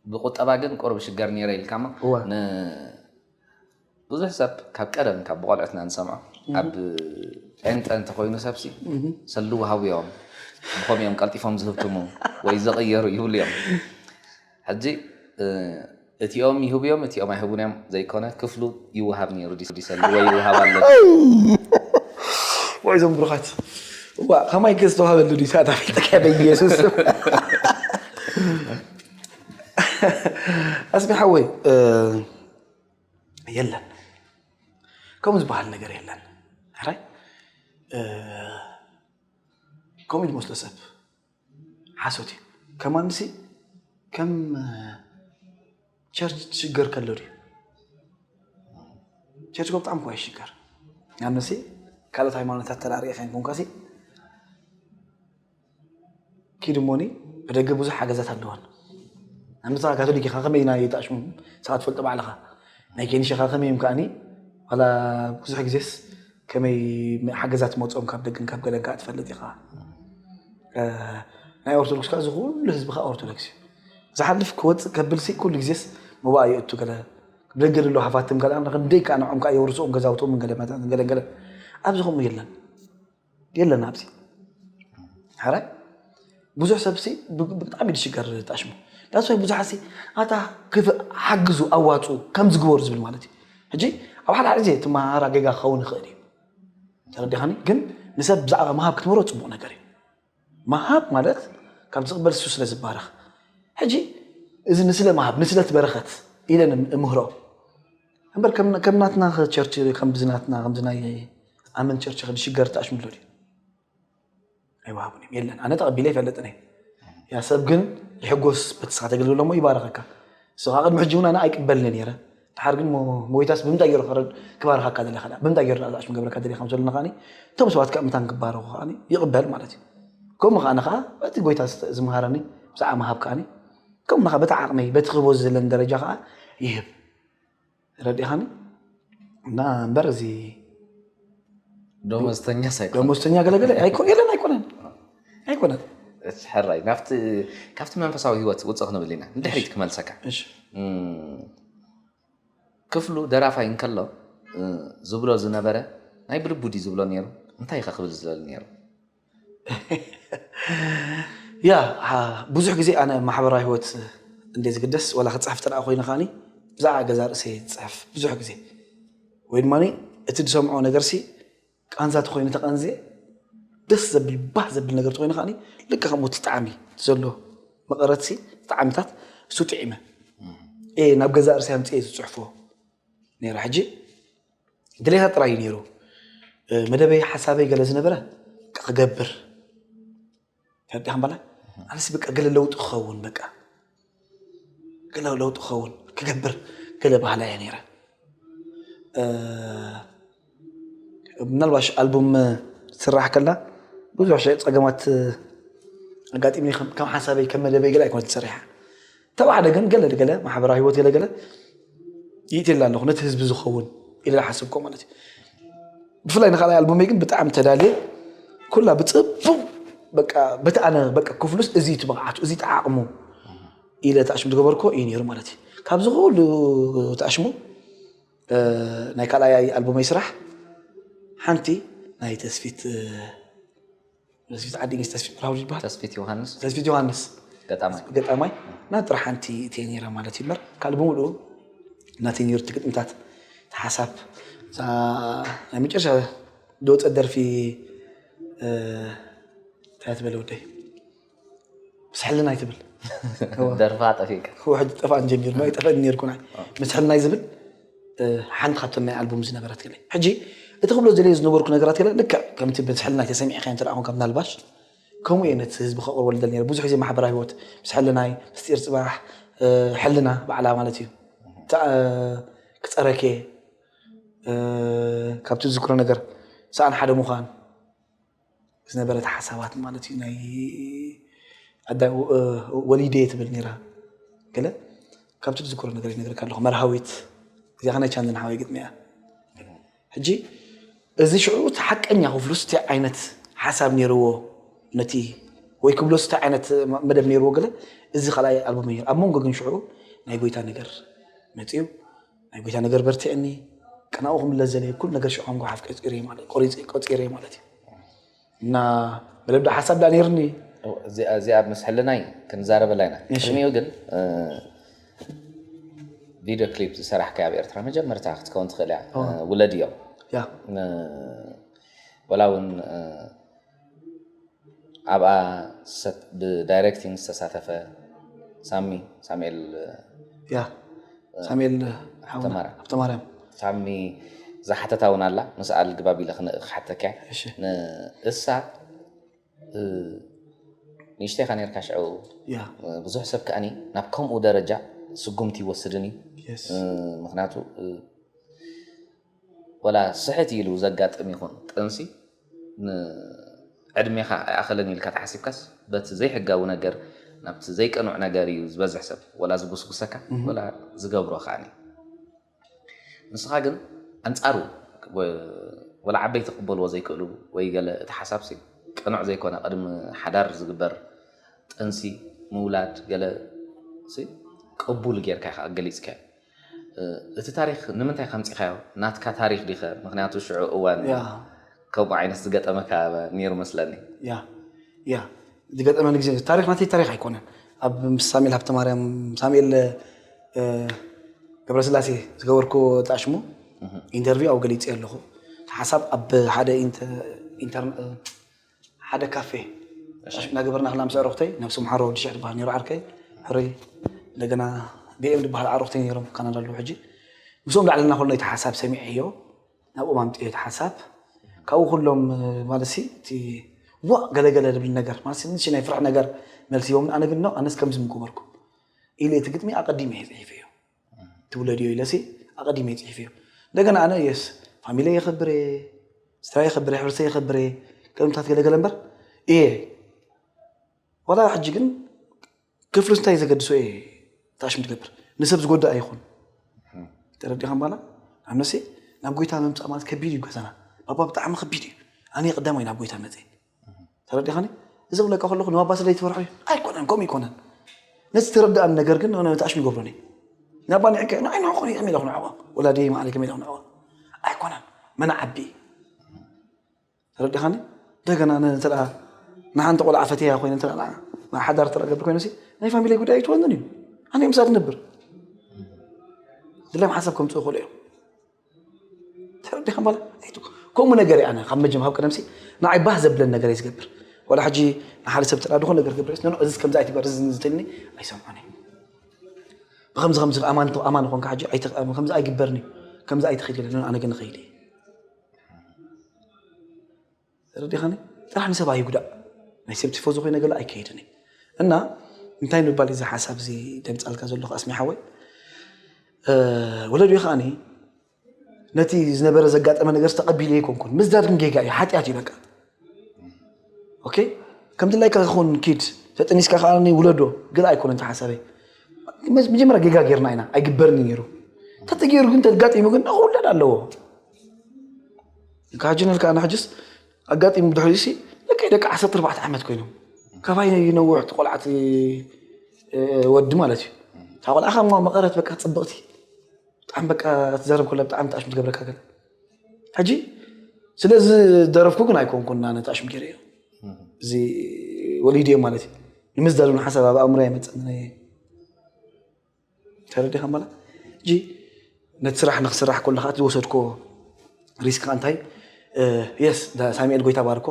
ብቁጠባ ግን ቁሩብ ሽገር ነይረ ኢልካማ። እዋ። ብዙሕ ሰብ ካብ ቀደም ካብ ብቆልዕትና ንሰምዖ ኣብ ጴንጠ እንተኮይኑ ሰብሲ ሰልዉ ሃብዮም ብኸም እዮም ቀልጢፎም ዝህብትሙ ወይ ዘቕየሩ ይብሉ እዮም። ሕጂ እቲኦም ይህቡ እዮም እቲኦም ኣይህቡን እዮም ዘይኮነ ክፍሉ ይወሃብ ነይሩ ዲሰሉ ወይ ይወሃብ ኣሎ። ወይ ዞም ብሩኻት እዋ ከማይ ዝተዋሃበሉ ዲሳታ ፊልጠካ በኢየሱስ። ኣስሚ ሓወይ የለን ከምኡ ዝበሃል ነገር የለን። ሕራይ ከምኡ ዝመስሎ ሰብ ሓሶት እዩ። ከማንሲ ከም ቸርች ሽገር ከሎ ድዩ? ቸርች እኮ ብጣዕሚ እኮ ይሽገር። ንኣብነሲ ካልኦት ሃይማኖታት ተራሪኤ ከንኩንካሲ ኪድ እሞኒ ብደገ ብዙሕ ሓገዛት ኣለዋን። ኣምሳ ካቶሊክ ኢኻ ከመይ ናይ ጣሽሙ ሰዓት ፈልጦ ባዕልኻ ናይ ኬኒሽ ኢኻ ከመይ እዮም ከኣኒ ዋላ ብዙሕ ግዜስ ከመይ ሓገዛት መፅኦም ካብ ደግን ካብ ገለን ከዓ ትፈልጥ ኢኻ። ናይ ኦርቶዶክስ ከዓ እዚ ኩሉ ህዝቢ ከዓ ኦርቶዶክስ እዩ። ዝሓልፍ ክወፅእ ከብልሲ ኩሉ ግዜስ መባእ የእቱ ገለ ብደገ ደሎ ሃፋትም ገለ ክንደይ ከዓ ንዖም ከዓ የወርስኦም ገዛውቶም ገለ ገለ ገለ ኣብዚ ከምኡ የለን የለን ኣብዚ ሓራይ ብዙሕ ሰብሲ ብጣዕሚ ድሽገር ጣሽሙ ዳስዋይ ብዙሓሲ ኣታ ክፍ ሓግዙ ኣዋፁ ከም ዝግበሩ ዝብል ማለት እዩ። ሕጂ ኣብ ሓደ ሓደ ግዜ ትመሃራ ጌጋ ክኸውን ይኽእል እዩ። ተረዲኻኒ ግን ንሰብ ብዛዕባ መሃብ ክትምህሮ ፅቡቕ ነገር እዩ። መሃብ ማለት ካብ ዝቕበል እሱ ስለ ዝባረኽ ሕጂ እዚ ንስለ መሃብ ንስለት በረኸት ኢለን እምህሮ እምበር ከም ናትና ቸርች ከምዚ ናትና ከምዚ ናይ ኣመን ቸርች ክድሽገር ተኣሽምሎ ድዩ? ኣይወሃቡን እዮም የለን ኣነ ተቐቢለ ይፈልጥን እየ። ያ ሰብ ግን ይሕጎስ በቲ ስኻ ተገልግሎ እሞ ይባረኸካ። ንስኻ ቅድሚ ሕጂ እውን ኣነ ኣይቅበልን እየ ነይረ። ድሓር ግን ሞ- ሞይታስ ብምንታይ ገይሩ ክረ- ክባርኻካ ደለ ከዳ ብምንታይ ገይሩ ዳኣ ዝኣሽም ገብረካ ደለ ከም ዘሉና ከዓኒ እቶም ሰባት ከዓ ምታን ክባረኹ ከዓኒ ይቕበል ማለት እዩ። ከምኡ ከዓኒ ከዓ በቲ ጎይታ ዝተ- ዝምሃረኒ ብዛዕባ ምሃብ ከዓኒ ከምኡ ከዓ በቲ ዓቕመይ በቲ ክህቦ ዘለኒ ደረጃ ከዓ ይህብ ረዲኻኒ እና እምበር እዚ ደሞዝተኛ ሳይኮን ደሞዝተኛ ገለገለ ኣይኮ የለን ኣይኮነን ኣይኮነን ሕራይ ናብቲ ካብቲ መንፈሳዊ ህይወት ውፅእ ክንብል ኢና ንድሕሪት ክመልሰካ እሺ እም፣ ክፍሉ ደራፋይ እንከሎ እ፣ ዝብሎ ዝነበረ ናይ ብልቡ ድዩ ዝብሎ ነይሩ እንታይ ኢኻ ክብል ዝደሊ ነይሩ ያ ሓ- ብዙሕ ግዜ ኣነ ማሕበራዊ ህይወት እንደ ዝግደስ ወላ ክፅሕፍ ጥራ ኮይነ ከዓኒ ብዛዕባ ገዛ ርእሰይ ዝፅሕፍ ብዙሕ ግዜ ወይ ድማ እቲ ዝሰምዖ ነገርሲ ቃንዛ ተኮይኑ ተቐንዜ ደስ ዘብል ባህ ዘብል ነገር ተኮይኑ ከዓኒ ልክዕ ከምኡ እቲ ጣዕሚ ዘሎ መቐረትሲ ጣዕምታት እሱ ጥዒመ እየ ናብ ገዛ ርእሰይ ኣምፅኤ ዝፅሕፎ ነይረ ሕጂ ድሌታ ጥራይ እዩ ነይሩ መደበይ ሓሳበይ ገለ ዝነበረ ክገብር ተረዲኻ ምባላ ኣነስ በቃ ገለ ለውጢ ክኸውን በቃ ገለ ለውጢ ክኸውን ክገብር ገለ ባህላ እየ ነይረ ምናልባሽ ኣልቡም ትስራሕ ከላ ብዙሕ ሸ- ፀገማት ኣጋጢምኒ ከም ከም ሓሳበይ ከም መደበይ ገለ ኣይኮነት ተሰሪሓ ተባዕደ ግን ገለ ገለ ማሕበራዊ ህይወት ገለ ገለ ይእትየላ ኣለኹ ነቲ ህዝቢ ዝኸውን ኢለ ዝሓስብኮ ማለት እዩ ብፍላይ ንካልኣይ ኣልቡመይ ግን ብጣዕሚ ተዳልየ ኩላ ብፅቡቅ በቃ በቲ ኣነ በቃ ክፍሉስ እዚ እዩ እቲ ብቕዓቱ እዚ ጠዓቕሙ ኢለ ተኣሽሙ ዝገበርኮ እዩ ነይሩ ማለት እዩ ካብዚ ኩሉ ተኣሽሙ ናይ ካልኣይ ኣልቡመይ ስራሕ ሓንቲ ናይ ተስፊት ተስፊት ዓዲ እንግሊዝ ተስፊት ብራውድ ይበሃል ተስፊት ዮሃንስ ተስፊት ዮሃንስ ገጣማይ ገጣማይ እና ጥራሕ ሓንቲ እትየ ነይራ ማለት እዩ እምበር ካልእ ብምሉኡ ናተይ ነይሩ እቲ ግጥምታት እቲ ሓሳብ እዛ ናይ መጨረሻ ዝወፀት ደርፊ እ፣ እንታይ ትበለ ወደይ ምስ ሕልናይ ትብል ደርፋ ጠፊእካ ሕጂ ጠፋእን ጀሚርና ይጠፈእን ነርኩና ምስ ሕልናይ ዝብል ሓንቲ ካብተን ናይ ኣልቡም ዝነበረት ገለ ሕጂ እቲ ክብሎ ዘለ ዝነበርኩ ነገራት ገለ ልክዕ ከምቲ ምስ ሕልናይ ተሰሚዕካ እንተ ደኣ ኮንካ ምናልባሽ ከምኡ እየ ነቲ ህዝቢ ከቕርበሉ ደል ነረ ብዙሕ ግዜ ማሕበራዊ ህይወት ምስ ሕልናይ ምስጢር ፅባሕ ሕልና ባዕላ ማለት እዩ ክፀረኬ ካብቲ ዝዝክሮ ነገር ሰኣን ሓደ ምዃን ዝነበረት ሓሳባት ማለት እዩ ናይ ኣዳ ወሊደ ትብል ነራ ገለ ካብቲ ዝዝክሮ ነገር ይነግረካ ኣለኹ መርሃዊት እዚኣ ከናይ ቻንድን ሓወይ ግጥሚ እያ ሕጂ እዚ ሽዑ እቲ ሓቀኛ ክፍሉስ እንታይ ዓይነት ሓሳብ ነይርዎ ነቲ ወይ ክብሎስ እንታይ ዓይነት መደብ ነይርዎ ገለ እዚ ካልኣይ ኣልቡም ነይሩ ኣብ መንጎ ግን ሽዑ ናይ ጎይታ ነገር መፅኡ፣ ናይ ጎይታ ነገር በርትዕኒ፣ ቅናኡ ክምለስ ዘለ ኩሉ ነገር ሽዑ ከም ጓሓፍ ቀፂረ ማለት ቆሪፀ ቀፂረ ማለት እዩ። እና መለብዳ ሓሳብ ዳ ነይርኒ። እዚኣ እዚኣ ምስ ሕልናይ ክንዛረበላ ኢና። ቅድሚኡ ግን ቪድዮ ክሊፕ ዝሰራሕካያ ኣብ ኤርትራ መጀመርታ ክትከውን ትኽእል እያ። ውለድ እዮም። ያ ወላ እውን ኣብኣ ብዳይሬክቲንግ ዝተሳተፈ ሳሚ ሳሙኤል ያ ሳሙኤል ሃብተማርያም። ሃብተማርያም ሳሚ ዝሓተታ እውን ኣላ። ምስኣል ግባብ ኢለ ክሓተካ። እሺ። ንእሳ ንእሽተይካ ነርካ ሽዑ ያ ብዙሕ ሰብ ከኣኒ ናብ ከምኡ ደረጃ ስጉምቲ ይወስድን እዩ። የስ ምክንያቱ ወላ ስሕት ኢሉ ዘጋጥም ይኹን ጥንሲ ዕድሜኻ ኣይኣኸለን ኢልካ ተሓሲብካስ በቲ ዘይሕጋዊ ነገር ናብቲ ዘይቀኑዕ ነገር እዩ ዝበዝሕ ሰብ ወላ ዝጉስጉሰካ ወላ ዝገብሮ ከዓኒ። ንስኻ ግን ኣንፃሩ ወላ ዓበይቲ ክቕበልዎ ዘይክእሉ ወይ ገለ እቲ ሓሳብሲ ቅኑዕ ዘይኮነ ቅድሚ ሓዳር ዝግበር ጥንሲ ምውላድ ገለ ቅቡል ጌርካ ኢኻ ገሊፅካዮ። እቲ ታሪክ ንምንታይ ከምፂኻዮ ናትካ ታሪክ ዲኸ? ምክንያቱ ሽዑ እዋን ከምኡ ዓይነት ዝገጠመካ ነይሩ መስለኒ። ያ ያ ዝገጠመኒ ግዜ ታሪክ ናተይ ታሪክ ኣይኮነን። ኣብ ምስ ሳሙኤል ሃብተማርያም ሳሙኤል ገብረስላሴ ዝገበርኩ ጣሽሙ ኢንተርቪው ኣብ ገሊፀ ኣለኹ። ሓሳብ ኣብ ሓደ ኢንተርነ ሓደ ካፌ እናገበርና ክላ ምስ ኣሮክተይ ነብሲ ምሓሮ ወዲ ሽሕ ዝበሃል ነይሩ ዓርከይ ሕሩይ እንደገና ቢኤም ዝበሃል ኣሮክተይ ነይሮም ካናዳ ኣለዉ ሕጂ ምስኦም ዳዕለና ከሎ እቲ ሓሳብ ሰሚዐዮ ናብኦም ኣምፅዮ እቲ ሓሳብ ካብኡ ኩሎም ማለት ሲ እቲ ዋ ገለገለ ዝብል ነገር ማለት ንሽ ናይ ፍራሕ ነገር መልስዎም ኣነ ግን ኣነስ ከምዚ ምገበርኩ ኢለ እቲ ግጥሚ ኣቀዲመ እየ ፅሒፈዮ ትውለድዮ ኢለሲ ኣቐዲመ ይፅሒፍ እዮ እንደገና ኣነ የስ ፋሚሊ የኸብር ስድራ የኸብር ሕብረተሰብ የኸብር ከምታት ገለገለ እምበር እየ ዋላ ሕጂ ግን ክፍሉስ እንታይ ዘገድሶ እየ ታሽም ትገብር ንሰብ ዝጎዳእ ኣይኹን ተረዲኻ ባላ ኣነሲ ናብ ጎይታ ምምፃእ ማለት ከቢድ እዩ ገዛና ባባ ብጣዕሚ ከቢድ እዩ ኣነ ቀዳማይ ናብ ጎይታ መፀ ተረዲኻኒ እዚ ክብለካ ከለኹ ንባባ ስለ ይትፈርሖ እዩ ኣይኮነን ከምኡ ይኮነን ነዚ ተረዳእን ነገር ግን ነቲ ኣሽሚ ይገብሮኒ ናባ ንዕቀ ንዓይ ንዕኹ ከመይ ኢለኹ ንዕዋ ወላዲ ማዕለ ከመይ ኢለኹ ንዕዋ ኣይኮነን መን ዓቢ ተረዲኻኒ እንደገና ንተ ንሓንቲ ቆልዓ ፈትያ ኮይነ ተ ሓዳር ተረገብር ኮይኑ ናይ ፋሚሊ ጉዳይ ኣይትወንን እዩ ኣነ ምሳት ነብር ድለም ሓሳብ ከምፅኡ ክእሉ እዮም ተረዲኻ ባለ ከምኡ ነገር ኣነ ካብ መጀመ ካብ ቀደምሲ ንዓይ ባህ ዘብለን ነገር ዝገብር ዋላ ሕጂ ንሓደ ሰብ ተላ ድኾን ነገር ገብር እዚ ከምዚ ኣይትግበር እዚ ዝትልኒ ኣይሰምዖን ብከምዚ ከምዚ ኣማን ኣማን ኾንካ ሕጂ ከምዚ ኣይግበርኒ ከምዚ ኣይትኽእል ኣነ ግን ኽእል ተረዲኻኒ ጥራሕ ንሰብ ኣይጉዳእ ናይ ሰብ ቲፎ ዝኾነ ገለ ኣይከይድን እና እንታይ ንባል እዚ ሓሳብ እዚ ደምፃልካ ዘለኹ ኣስሚ ሓወይ ወለዱ ከዓኒ ነቲ ዝነበረ ዘጋጠመ ነገር ተቐቢለ ኣይኮንኩን ምዝዳድ ግን ጌጋ እዩ ሓጢኣት እዩ በቃ ኦኬ ከም ድላይካ ክኸውን ኪድ ተጠኒስካ ከዓ ውለዶ ግል ኣይኮነን ተሓሳበይ መጀመርያ ጌጋ ጌርና ኢና ኣይግበርን ነይሩ ተተገይሩ ግን ተጋጢሙ ግን ክውለድ ኣለዎ ካጅነል ከዓ ንሕጅስ ኣጋጢሙ ድሕሪ ሲ ደቂ ደቂ ዓሰርተ ኣርባዕተ ዓመት ኮይኖም ካባይ ነውሕ ቆልዓት ወዲ ማለት እዩ እታ ቆልዓ ካብ መቐረት በቃ ፅብቕቲ ብጣዕሚ በቃ ትዛረብ ከላ ብጣዕሚ ተኣሽሙ ትገብረካ ገለ ሕጂ ስለዚ ደረፍኩ ግን ኣይኮንኩን ኣነ ተኣሽሙ ገይረ እየ እዚ ወሊድ እየ ማለት እዩ ንምዝዳድ እውን ሓሳብ ኣብ ኣእምሮ ኣይመፀኒ ተረዲኻ ማለት ሕጂ ነቲ ስራሕ ንክስራሕ ከሎ ከዓ ዝወሰድኮ ሪስክ እንታይ የስ ሳሙኤል ጎይታ ባርኮ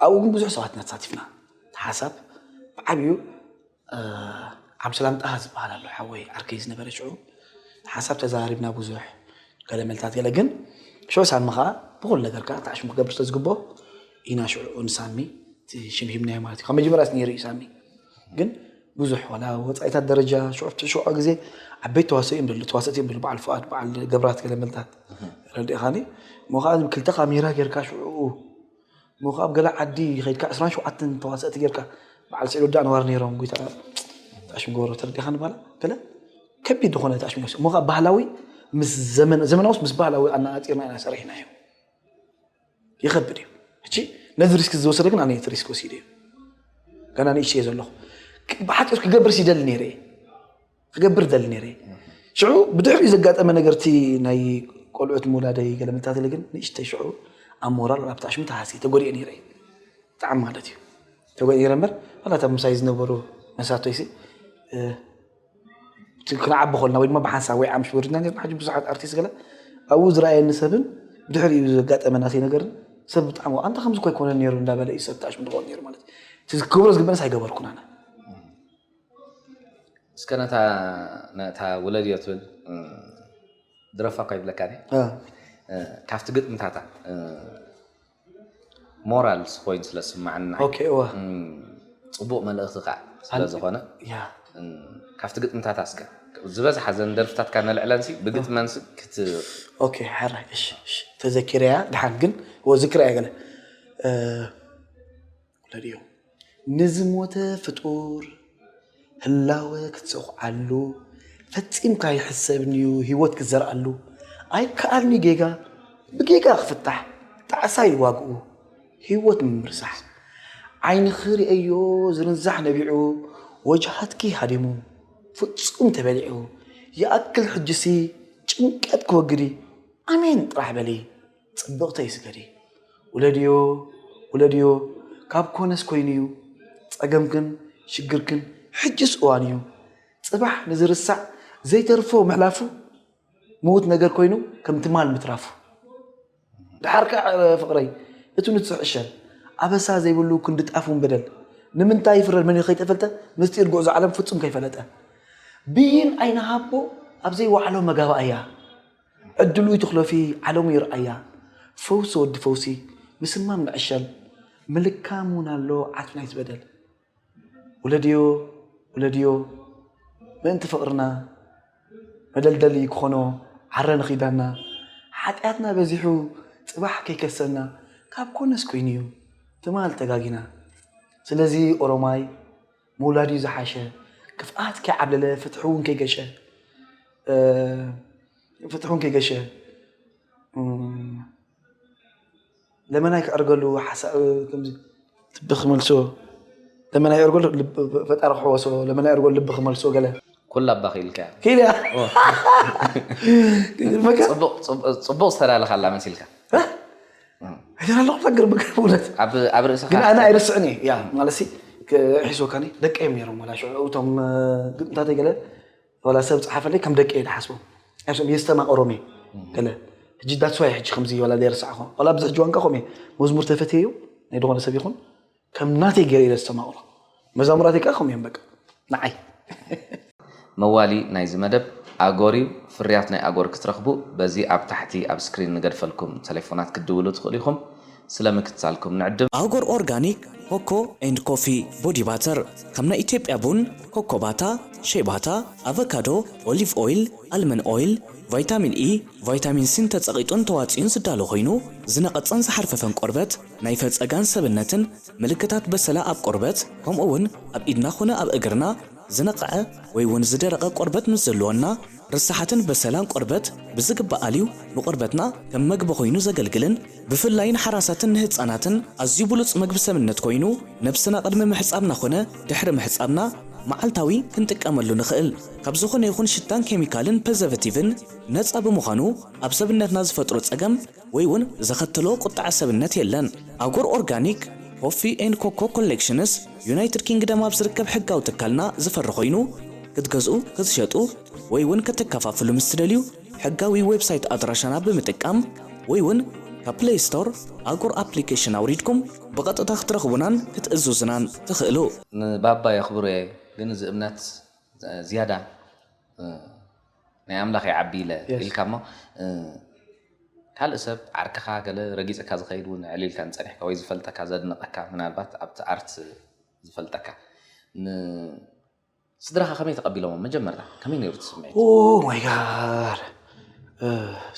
ኣብኡ ግን ብዙሕ ሰባት ኢና ተሳቲፍና ሓሳብ ብዓብዩ ዓብሰላም ጣሃ ዝበሃል ኣሎ ሓወይ ዓርከይ ዝነበረ ሽዑ ሓሳብ ተዘራሪብና ብዙሕ ገለ መልታት ገለ ግን ሽዑ ሳሚ ከዓ ብኩሉ ነገር ከዓ ተዓሽሙ ክገብር ስለዝግብኦ ኢና ሽዑ ንሳሚ ሽም ሂብናዮ ማለት እዩ ካብ መጀመርያ ነይሩ እዩ ሳሚ ግን ብዙሕ ዋላ ወፃኢታት ደረጃ ሽዑ ሽዑ ግዜ ዓበይቲ ተዋሰኢ እዮም ደሉ ተዋሰእቲ እዮም ደሉ በዓል ፍኣድ በዓል ገብራት ገለ መልታት ረዲእኻኒ እሞ ከዓ ክልተ ካሜራ ጌርካ ሽዑ እሞ ከዓ ኣብ ገለ ዓዲ ከይድካ ዕስራን ሸውዓተን ተዋሰእቲ ጌርካ በዓል ስዒድ ወዲ ኣንዋር ነይሮም ጎይታ ተኣሽም ገበሮ ተረዲኻ ንባላ ገለ ከቢድ ዝኾነ ተኣሽም ገበሮ እሞ ከዓ ባህላዊ ምስ ዘመን ዘመናውስ ምስ ባህላዊ ኣናኣፂርና ኢና ሰሪሕናዮ ይኸብድ እዩ ሕጂ ነዚ ሪስክ ዝወሰደ ግን ኣነ እቲ ሪስክ ወሲደ እዩ ገና ንእሽተየ ዘለኹ ብሓፂር ክገብር ሲደሊ ነይረ ክገብር ደሊ ነይረ። ሽዑ ብድሕሪኡ ዘጋጠመ ነገር፣ እቲ ናይ ቆልዑት ምውላደይ ገለ ምልታት ኢለ፣ ግን ንእሽተይ ሽዑ ኣብ ሞራል ኣብቲ ኣሽሙ ተሃስየ፣ ተጎዲኤ ነይረ። ብጣዕሚ ማለት እዩ ተጎዲኤ ነይረ እምበር፣ ዋላ እታ ምሳይ ዝነበሩ መሳቶይሲ፣ እ፣ እቲ ክንዓቢ ከለና ወይ ድማ ብሓንሳብ ወይ ዓምሽ ወሪድና ነርና። ሕጂ ብዙሓት ኣርቲስት ገለ ኣብኡ ዝረኣየኒ ሰብን ብድሕሪኡ ዘጋጠመ ናተይ ነገርን ሰብ ብጣዕሚ፣ ኣንታ ከምዚ እኮ ኣይኮነን ነይሩ እንዳበለ እዩ ሰብ ተኣሽሙ ዝኸውን ነይሩ ማለት እዩ። እቲ ክገብሮ ዝግበእንስ ኣይገበርኩን ኣነ። እስከ ነታ ነታ ውለድዮ ትብል ድረፋ እኳ ይብለካ እኔ። እ፣ ካብቲ ግጥምታታ ሞራል ኮይኑ ስለ ዝስማዓኒ፣ ኦኬ፣ እዋ። ጽቡቕ መልእኽቲ ከዓ ስለ ዝኾነ፣ ያ ካብቲ ግጥምታታ እስከ ዝበዝሓ ዘን ደርፍታትካ ነልዕለንሲ ብግጥመንሲ ክት ኦኬ፣ ሕራይ። እሺ፣ እሺ፣ ተዘኪረያ ድሓን ግን፣ እወ፣ ዝክረያ ገለ፣ እ፣ ወለድዮ። ንዝሞተ ፍጡር ህላወ ክትሰኹዓሉ ፈጺምካ ይሕሰብን እዩ፣ ህይወት ክትዘርኣሉ ኣይከኣልኒ፣ ጌጋ ብጌጋ ክፍታሕ፣ ጣዕሳ እዩ ዋግኡ፣ ህይወት ምምርሳሕ። ዓይንኺ ርእዮ ዝርንዛሕ ነቢዑ፣ ወጅሃትኪ ሃዲሙ ፍጹም ተበሊዑ፣ ይኣክል ሕጅሲ ጭንቀት ክወግዲ፣ ኣሜን ጥራሕ በሊ ጽብቕተይ ስገዲ። ውለድዮ፣ ውለድዮ፣ ካብ ኮነስ ኮይኑ'ዩ ጸገምክን ሽግርክን፣ ሕጅስ እዋኑ'ዩ። ጽባሕ ንዝርሳዕ ዘይተርፎ ምሕላፉ፣ ምዉት ነገር ኮይኑ ከም ትማል ምትራፉ። ደሓር ከኣ ፍቕረይ፣ እቲ ንጹህ ዕሸል፣ ኣበሳ ዘይብሉ ክንዲ ጣፍ እውን በደል፣ ንምንታይ ይፍረድ መን እዩ ከይተፈልጠ፣ ምስጢር ጉዕዞ ዓለም ፍጹም ከይፈለጠ። ብይን ኣይንሃቦ ኣብ ዘይወዓሎ መጋባእያ፣ ዕድሉ ይትኽለፊ ዓለሙ ይርኣያ። ፈውሲ ወዲ ፈውሲ፣ ምስማም ንዕሸል፣ ምልካም እውን ኣሎ ዓት ናይቲ በደል። ውለድዮ፣ ውለድዮ፣ ምእንቲ ፍቕርና መደልደሊ ክኾኖ ዓረ ንኺዳና። ሓጢኣትና በዚሑ ጽባሕ ከይከሰና፣ ካብ ኮነስ ኮይኑ'ዩ ትማል ተጋጊና። ስለዚ ኦሮማይ ምውላድ'ዩ ዝሓሸ፣ ክፍኣት ከይዓብለለ ፍትሒ እውን ከይገሸ፣ እ፣ ፍትሒ እውን ከይገሸ፣ እም፣ ለመናይ ክዕርገሉ ሓሳብ ከምዚ ልቢ ክመልሶ፣ ለመናይ ክዕርገሉ ልብ-፣ ፈጣሪ ክሕወሶ፣ ለመናይ ክዕርገሉ ልቢ ክመልሶ ገለ። ኩላ ኣባ ክኢልካ እያ። ክኢል እያ። ጽቡቕ ጽቡቕ- ጽቡቕ ዝተዳለኻላ መሲልካ። ኣይደላለኹ ነገር ብግር እውነት። ኣብ ኣብ ርእስኻ ግን ኣነ ኣይርስዕን እየ። ያ ማለት ሲ ክሒሶካኒ ደቀ እዮም ነይሮም። ዋላ ሽዑ እቶም ግጥምታተይ ገለ ዋላ ሰብ ጸሓፈለይ ከም ደቀ እየ ዝሓስቦም። እሶም የስተማቕሮም እየ ገለ። ሕጂ that's why ሕጂ ከምዚ ዋላ ዘይርስዓኹ። ዋላ ኣብዚ ሕጂ ዋንካ ከምኡ እየ። መዝሙር ተፈትየዮ ናይ ዝኾነ ሰብ ይኹን ከም ናተይ ገይረ እየ ዘስተማቕሮ። መዛሙራተይ ከኣ ከምኡ እዮም በቃ። ንዓይ። መዋሊ ናይዚ መደብ ኣጎር እዩ። ፍርያት ናይ ኣጎር ክትረኽቡ በዚ ኣብ ታሕቲ ኣብ ስክሪን ንገድፈልኩም ተሌፎናት ክትድውሉ ትኽእሉ ኢኹም። ስለ ምክትታልኩም ንዕድም። ኣጎር ኦርጋኒክ ኮኮ ኤንድ ኮፊ ቦዲ ባተር ከም ናይ ኢትዮጵያ ቡን፣ ኮኮባታ፣ ሼባታ፣ ኣቨካዶ፣ ኦሊቭ ኦይል፣ ኣልመን ኦይል፣ ቫይታሚን ኢ፣ ቫይታሚን ሲን ተጸቒጡን ተዋጽዩን ዝዳሎ ኮይኑ ዝነቐጸን ዝሓርፈፈን ቆርበት፣ ናይ ፈጸጋን ሰብነትን ምልክታት በሰላ ኣብ ቆርበት፣ ከምኡ እውን ኣብ ኢድና ኾነ ኣብ እግርና ዝነቐዐ ወይ እውን ዝደረቐ ቆርበት ምስ ዘለወና፣ ርሳሓትን በሰላን ቆርበት ብዝግባእ ኣልዩ ንቆርበትና ከም መግቢ ኮይኑ ዘገልግልን ብፍላይ ንሓራሳትን ንህጻናትን ኣዝዩ ብሉጽ መግቢ ሰብነት ኮይኑ ነብስና ቅድሚ ምሕጻብና ኾነ ድሕሪ ምሕጻብና መዓልታዊ ክንጥቀመሉ ንኽእል። ካብ ዝኾነ ይኹን ሽታን ኬሚካልን ፕሪዘርቨቲቭን ነጻ ብምዃኑ ኣብ ሰብነትና ዝፈጥሮ ጸገም ወይ እውን ዘኸተሎ ቁጥዐ ሰብነት የለን። ኣጎር ኦርጋኒክ ኮፊ ኤንድ ኮኮ ኮሌክሽንስ ዩናይትድ ኪንግደም ኣብ ዝርከብ ሕጋዊ ትካልና ዝፈሪ ኮይኑ ክትገዝኡ፣ ክትሸጡ ወይ እውን ከተከፋፍሉ ምስ ትደልዩ ሕጋዊ ዌብሳይት ኣድራሻና ብምጥቃም ወይ እውን ካብ ፕሌይ ስቶር ኣጎር ኣፕሊኬሽን ኣውሪድኩም ብቐጥታ ክትረኽቡናን ክትእዝዙናን ትኽእሉ። ንባባ የኽብሮ እየ ግን እዚ እምነት ዝያዳ ናይ ኣምላኽ ይዓቢ ኢለ ኢልካ እሞ ካልእ ሰብ ዓርክኻ ገለ ረጊፅካ ዝኸይድ እውን ዕሊልካ ንፀኒሕካ ወይ ዝፈልጠካ ዘድንቐካ ምናልባት ኣብቲ ኣርት ዝፈልጠካ ስድራኻ ከመይ ተቐቢሎሞ መጀመርታ ከመይ ነይሩ እቲ ስምዒት ኦ ማይ ጋድ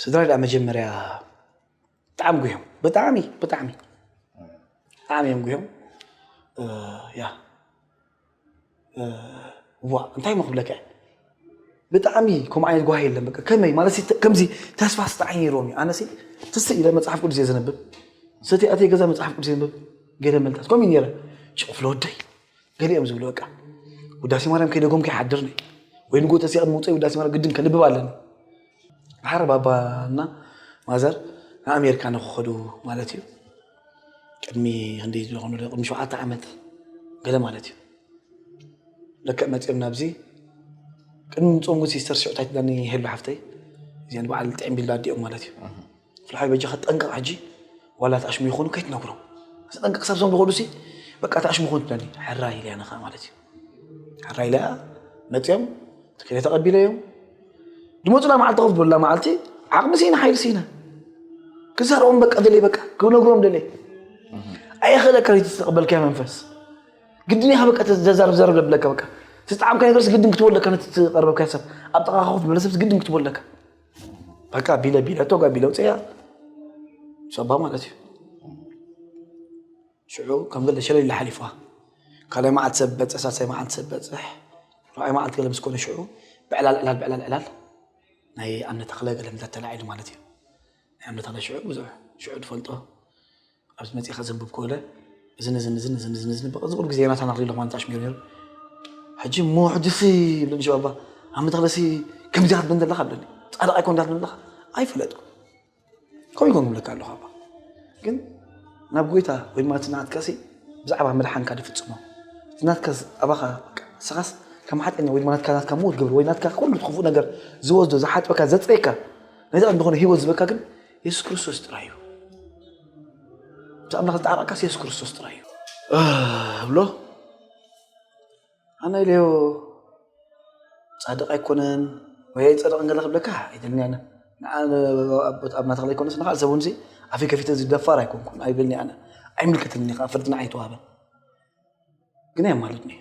ስድራይ ደኣ መጀመርያ ብጣዕሚ ጉህዮም ብጣዕሚ ብጣዕሚ ብጣዕሚ እዮም ጉህዮም ያ ዋ እንታይ ሞ ክብለካ ብጣዕሚ ከምኡ ዓይነት ጓሂ የለን በቃ ከመይ ማለት ከምዚ ተስፋ ስጣዕ ነይሮም እዩ ኣነሲ ትስእ ኢለ መፅሓፍ ቅዱስ እየ ዘንብብ ሰቲ ኣተይ ገዛ መፅሓፍ ቅዱስ የንብብ ገለ መልታት ከምኡ ነረ ጭፍለ ወደይ ገሊኦም ዝብሉ በቃ ውዳሴ ማርያም ከይደጎም ከይሓድር ነ ወይ ንጎ ተሲኣ ምውፀ ውዳሴ ማለት ግድን ከንብብ ኣለኒ። ሓር ባባና ማዘር ንኣሜሪካ ንክኸዱ ማለት እዩ። ቅድሚ ክንደይ ዝኾኑ ቅድሚ ሸውዓተ ዓመት ገለ ማለት እዩ። ለክዕ መፂኦም ናብዚ ቅድሚ ምፅኦም ግን ሲስተር ሽዑ እንታይ ትብላኒ ሄሉ ሓፍተይ፣ እዚኣን በዓል ጥዕም ቢላ ኣዲኦም ማለት እዩ። ፍልሓይ በጃ ከጠንቀቕ ሕጂ ዋላ ተኣሽሙ ይኾኑ ከይትነግሮም። ጠንቀቕ ሰብ ዞም ዝኸዱ ሲ በቃ ተኣሽሙ ኾኑ ትብላኒ። ሕራይ ኢለያ ንኻ ማለት እዩ። ሕራይ ኢለያ መፂኦም ትክለ ተቐቢለዮም ድመፁላ መዓልቲ ከፍ ዝበላ መዓልቲ ዓቕሚ ሲና ሓይሊ ሲና ክዛረቦም በቃ ደለይ በቃ ክነግሮም ደለይ ኣይኽእለካ ዝተቐበልካያ መንፈስ ግድን ኢኻ በቃ ተዛረብ ዘረብ ለብለካ በቃ ዝጣዕምካ ነገርስ ግድን ክትበለካ ነቲ ትቐርበካ ሰብ ኣብ ጥቓ ኮፍ ዝበለ ሰብስ ግድን ክትበለካ በቃ ቢለ ቢለ ቶጋ ቢለ ውፅያ ሰባ ማለት እዩ። ሽዑ ከም ገለ ሸለል ኢላ ሓሊፍዋ። ካልኣይ መዓልቲ ሰብ በፅሕ፣ ሳልሳይ መዓልቲ ሰብ በፅሕ፣ ራብዓይ መዓልቲ ገለ ምስ ኮነ ሽዑ ብዕላል ዕላል ብዕላል ዕላል ናይ ኣምነ ተኽለ ገለ ምታት ተላዒሉ ማለት እዩ። ናይ ኣምነ ተኽለ ሽዑ ብዙሕ ሽዑ ትፈልጦ ኣብዚ መፂኻ ዘንብብ ኮለ እዝን እዝን እዝን እዝን እዝን እዝን በቃ ዝብሉ ግዜ ናታ ናኽሊሎ ማለት ኣሽሚሩ ነይሩ። ሕጂ እሞ ሕጂሲ ይብለኒ ሽባባ ኣምነ ተኽለሲ ከምዚኣ ክትብል ዘለኻ ብለኒ ፃድቕ ኣይኮን እንዳትብል ዘለኻ ኣይፈለጥኩ ከምኡ ይኮን ክብለካ ኣለኹ ኣባ ግን ናብ ጎይታ ወይ ድማ እቲ ናትካሲ ብዛዕባ ምድሓንካ ድፍጽሞ እቲ ናትካ ኣባኻ ንስኻስ ከም ሓጢኣተኛ ወይ ድማ ናትካ ናትካ ምዉት ገብር ወይ ናትካ ኩሉ እቲ ክፉእ ነገር ዝወስዶ ዝሓጥበካ ዘጽሬካ ነዚ ቅድሚ ዝኾነ ህይወት ዝበካ ግን የሱስ ክርስቶስ ጥራይ እዩ እቲ ኣምላኽ ዝጠዓቐካስ የሱስ ክርስቶስ ጥራይ እዩ እብሎ ኣነ ኢለዮ ፃድቕ ኣይኮነን ወይ ኣይፀደቕን ገለ ክብለካ ኣይደልን ኣነ ንዓ ኣብ ናተኽለ ኣይኮነስ ንኻል ሰብ እውን ኣፈይ ከፊተ ዝደፋር ኣይኮንኩን ኣይብልኒ ኣነ ኣይምልከተኒ ከዓ ፍርድና ኣይተዋህበን ግን ኣየማልድኒ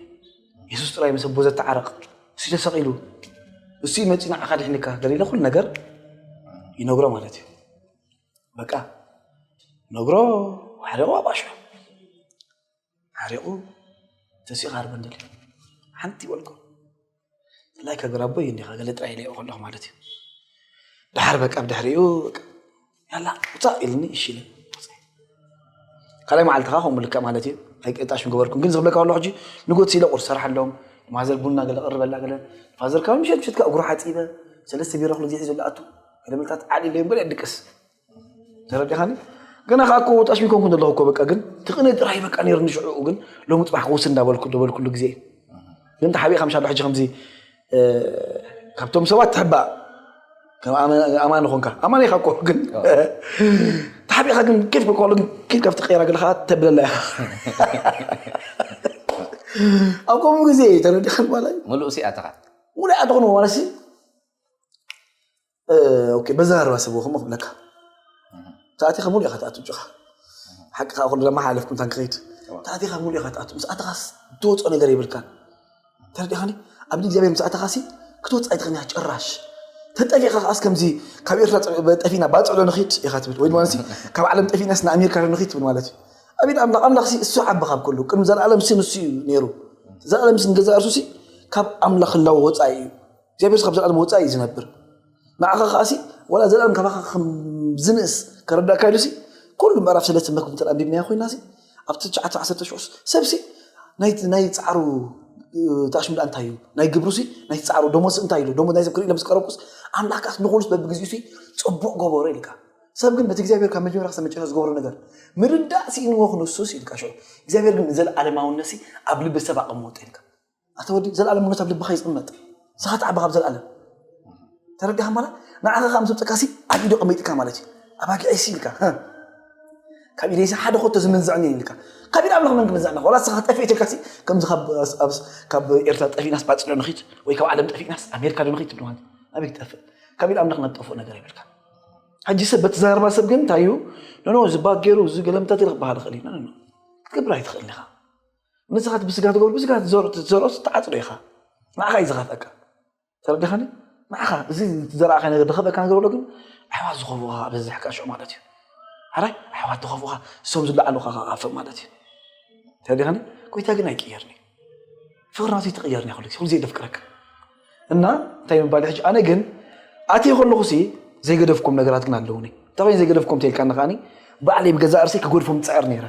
የሱስ ጥራይ ምስ ኣቦ ዘተዓረቕ እሱ ተሰቒሉ እሱ መፂ ንዓኻ ድሕንካ ገሊለ ኩሉ ነገር ይነግሮ ማለት እዩ በቃ ነግሮ ሓደ ዋባሾ ሓሪቑ ተሲኡ ክሃርበኒ ደልዩ ሓንቲ ይበልኩ። ስላይ ከግር ኣቦይ እንዲኻ ገለ ጥራይ ኢለዮ ከለኹ ማለት እዩ። ደሓር በቃ ብድሕሪኡ ያላ ውፃእ ኢልኒ እሺ ኢለ ካልኣይ መዓልቲ ከዓ ከምኡ ልክዕ ማለት እዩ ኣይቀጣሽ ምገበርኩም ግን ዝብለካ ከሎ ሕጂ ንጎት ሲለ ቁርስ ሰርሓሎም ማዘር ቡና ገለ ቅርበላ ገለ ፋዘር ካብ ምሸት ምሸት ከዓ እግሩ ሓፂበ ሰለስተ ቢራ ክሉ ጊዜ ሒዘሉ ኣቱ ገለ ምልታት ዓሊ ኢለዮም ገለ ድቅስ ተረዲኻኒ? ገና ከዓ እኮ ጠሽሚ ኮንኩ ዘለኹ እኮ በቃ ግን ትቕነ ጥራይ በቃ ነይሩኒ ሽዑ ግን ሎሚ ፅባሕ ክውስን እንዳበልኩ ዝበልኩሉ ግዜ ግን ተሓቢእካ ምሻሎ ሕጂ ከምዚ ካብቶም ሰባት ትሕባእ ከም ኣማኒ ኾንካ ኣማኒ ኢኻ እኮ ግን ተሓቢእካ ግን ኬፍ በልኳሎ ኪድ ካብቲ ቀይራ ገለ ከዓ ተብለላ ኢኻ ኣብ ከምኡ ግዜ ተረዲኻን ማለት ሙሉእ ሲኣተኻ ሙሉእ ኣተኹን ማለት በዛ ኣርባ ሰብ ወኽሞ ክብለካ ተኣቲኻ ሙሉእ ኢኻ ትኣቱ እጆኻ ሓቂ ከዓ ኩሉ ለማሓለፍኩም ታን ክኸይድ ተኣቲኻ ሙሉእ ኢኻ ትኣቱ ምስ ኣተኻስ ትወፅኦ ነገር የብልካን ተረዲኻኒ ኣብ እግዚኣብሔር ምስ ኣተኻሲ ክትወፅእ ኣይትኽእል ጭራሽ ተጠፊእኻ ከዓስ ከምዚ ካብ ኤርትራ ጠፊና ባፅዕ ዶ ንኺድ ኢኻ ትብል ወይ ድማ ካብ ዓለም ጠፊእናስ ንኣሜሪካ ዶ ንኺድ ትብል ማለት እዩ ኣቤት ኣምላኽ ኣምላኽሲ እሱ ዓቢ ካብ ኩሉ ቅድሚ ዘለኣለምሲ ንሱ እዩ ነይሩ ዘለኣለምሲ ንገዛእ እርሱሲ ካብ ኣምላኽ ህላወ ወፃኢ እዩ እግዚኣብሔር ካብ ዘለኣለም ወፃኢ እዩ ዝነብር ንዓኻ ከዓሲ ዋላ ዘለኣለም ካባኻ ከም ዝንእስ ከረዳእካ ኢሉሲ ኩሉ ምዕራፍ ሰለስተ መክብብ እንተ ኣንቢብናዮ ኮይናሲ ኣብቲ ትሽዓተ ዓሰርተ ሽዑስ ሰብሲ ናይ ፃዕሩ ታሽምዳ እንታይ እዩ ናይ ግብሩሲ ናይ ፃዕሩ ደሞዝ እንታይ ኢሉ ደሞዝ ናይ ሰብ ክርኢ ለምስ ቀረብኩስ ኣምላክ ከዓስ ንኩሉስ በብግዚኡሲ ፅቡቅ ገበሮ ኢልካ ሰብ ግን በቲ እግዚኣብሔር ካብ መጀመርያ ክሳብ መጨረሻ ዝገብሮ ነገር ምርዳእ ስኢንዎ ክንሱስ ኢልካ ሽዑ እግዚኣብሔር ግን ንዘለኣለማውነትሲ ኣብ ልቢ ሰብ ኣቐመጦ ኢልካ ኣታ ወዲ ዘለኣለምነት ኣብ ልብኻ ይፅመጥ ንስኻ ተዓቢ ካብ ዘለኣለም ተረዲኻ ማለት ንዓኻ ካብ ምሰብፀካሲ ኣብ ኢዶ ቀመይጥካ ማለት እዩ ኣባጊዐይሲ ኢልካ ካብ ኢደይሲ ሓደ ኮቶ ዝምንዝዕኒ ኢልካ ካብ ኢድ ኣምላኽ መን ክምንዝዕና ወላ ንስኻ ጠፊእ ኢልካሲ ከምዚ ካብ ኤርትራ ጠፊእናስ ባፅሎ ንኺድ ወይ ካብ ዓለም ጠፊእናስ ኣሜሪካ ዶ ንኺድ ትብሉ ማለት ኣበይ ክጠፍእ ካብ ኢድ ኣምላኽ ናብ ጠፍኦ ነገር ይብልካ ሕጂ ሰብ በቲ ዘረባ ሰብ ግን እንታይ እዩ ኖኖ እዚ ባግ ገይሩ እዚ ገለምታት ኢለ ክበሃል ይኽእል እዩ ክትገብር ኣይትኽእል ኢኻ ንስኻ ብስጋ ትገብሩ ብስጋ ትዘርኦ ትዘርኦስ ትዓፅዶ ኢኻ ንዓኻ እዩ ዝኸፍአካ ተረዲኻኒ ንዓኻ እዚ ዝዘራእካ ነገር ዝኸፍአካ ነገር ኣሎ ግን ኣሕዋት ዝኸፍኡኻ በዝሕ ከሽዑ ማለት እዩ ሓራይ ኣሕዋት ዝኸፍኡኻ እሶም ዝለዓሉኻ ከኻፍእ ማለት እዩ ተረዲኻኒ ጎይታ ግን ኣይቅየርኒ ፍቕሪ ናቱ ይትቕየርኒ ኩሉ ግዜ ኩሉ ግዜ ደፍቅረካ እና እንታይ ምባል ሕጂ ኣነ ግን ኣትየ ከለኹሲ ዘይገደፍኩም ነገራት ግን ኣለውኒ እንታይ ዘይገደፍኩም ተልካኒ ከዓኒ ባዕለይ ብገዛእ ርእሰይ ክገድፎም ዝፅዕር ነይረ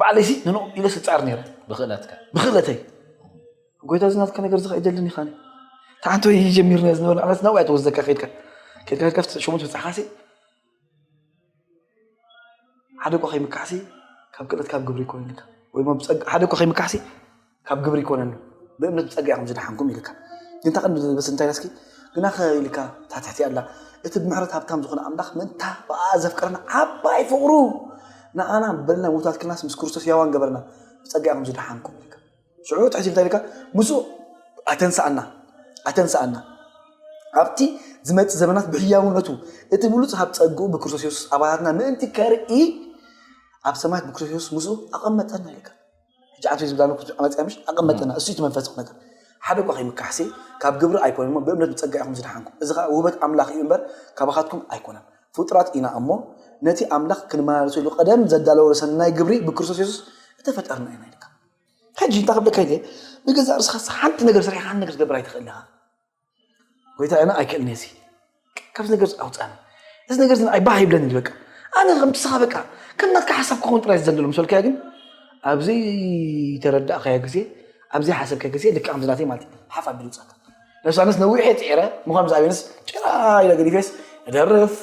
ባዕለይሲ ንንኦም ኢለስ ዝፅዕር ነይረ ብኽእለትካ ብኽእለተይ ጎይታ፣ እዚ ናትካ ነገር እዚ ከይደልን ኢኻ። ተሓንቲ ወይ ጀሚርና ዝነበረ ዓመት ናብኡ እያ ትወስደካ። ከይድካ ከይድካ ከይድካ ኣብቲ ሸሞንተ በጻሕካሲ፣ ሓደ እኳ ከይምካሕሲ ካብ ክእለት ካብ ግብሪ ይኮነልካ። ወይ ሞ ብጸጋ፣ ሓደ እኳ ከይምካሕሲ ካብ ግብሪ ይኮነኒ፣ ብእምነት ብጸጋ ኢኹም ዝደሓንኩም ኢልካ። ግን ታቐን በስ እንታይ ኢላስኪ፣ ግናኸ ኢልካ ታትሕቲ ኣላ። እቲ ብምሕረት ሃብታም ዝኾነ ኣምላኽ ምእንታ ብኣ ዘፍቀረና ዓባይ ፍቕሩ ንኣና በልና ምውታት ክልናስ ምስ ክርስቶስ ሕያዋን ገበርና፣ ብጸጋ ኢኹም ዝደሓንኩም ኢልካ። ሽዑ ትሕቲ እንታይ ኢልካ? ምስኡ ኣተንስኣና፣ ኣተንስኣና። ኣብቲ ዝመጽእ ዘመናት ብሕያውነቱ እቲ ብሉጽ ሃብ ጸግኡ ብክርስቶስ የሱስ ኣባላትና ምእንቲ ከርኢ ኣብ ሰማያት ብክርስቶስ የሱስ ምስኡ ኣቐመጠና ኢልካ። ሕጂ ዓንቶ ዝብላ ኣለኩ ዓመጽያ ምሽ ኣቐመጠና። እሱ እቲ መንፈስ ነገር ሓደ እኳ ከይምካሕሲ ካብ ግብሪ ኣይኮነን እሞ ብእምነት ብጸጋ ኢኹም ዝደሓንኩም። እዚ ኸኣ ውህበት ኣምላኽ እዩ እምበር ካባኻትኩም ኣይኮነን። ፍጡራት ኢና እሞ ነቲ ኣምላኽ ክንመላለሰሉ ቀደም ዘዳለወ ሰናይ ግብሪ ብክርስቶስ የሱስ እተፈጠርና ኢና ኢልካ። ሕጂ እንታይ ክብለካ ኢለ፣ ንገዛእ ርእስኻ ሓንቲ ነገር ሰሪሕካ ሓንቲ ነገር ትገብር ኣይትኽእል ኢኻ። ጎይታ ኣነ ኣይክእልን እየ፣ እዚ ካብዚ ነገር ኣውፅኣኒ፣ እዚ ነገር እዚ ንዓይ ባህ ይብለኒ። በቃ ኣነ ከም ንስኻ በቃ ከም ናትካ ሓሳብ ክኸውን ጥራይ ዝደለሉ ምስ በልካዮ ግን ኣብ ዘይተረዳእካዮ ግዜ፣ ኣብ ዘይሓሰብካዮ ግዜ ልክዕ ከምዚ ናተይ ማለት እዩ ሓፍ ኣቢሉ ይውፅኣካ። ነብሳንስ ነዊሕ እየ ፅዒረ ምዃን ምስ ኣበየንስ ጭራ ኢለ ገዲፌስ እደርፍ።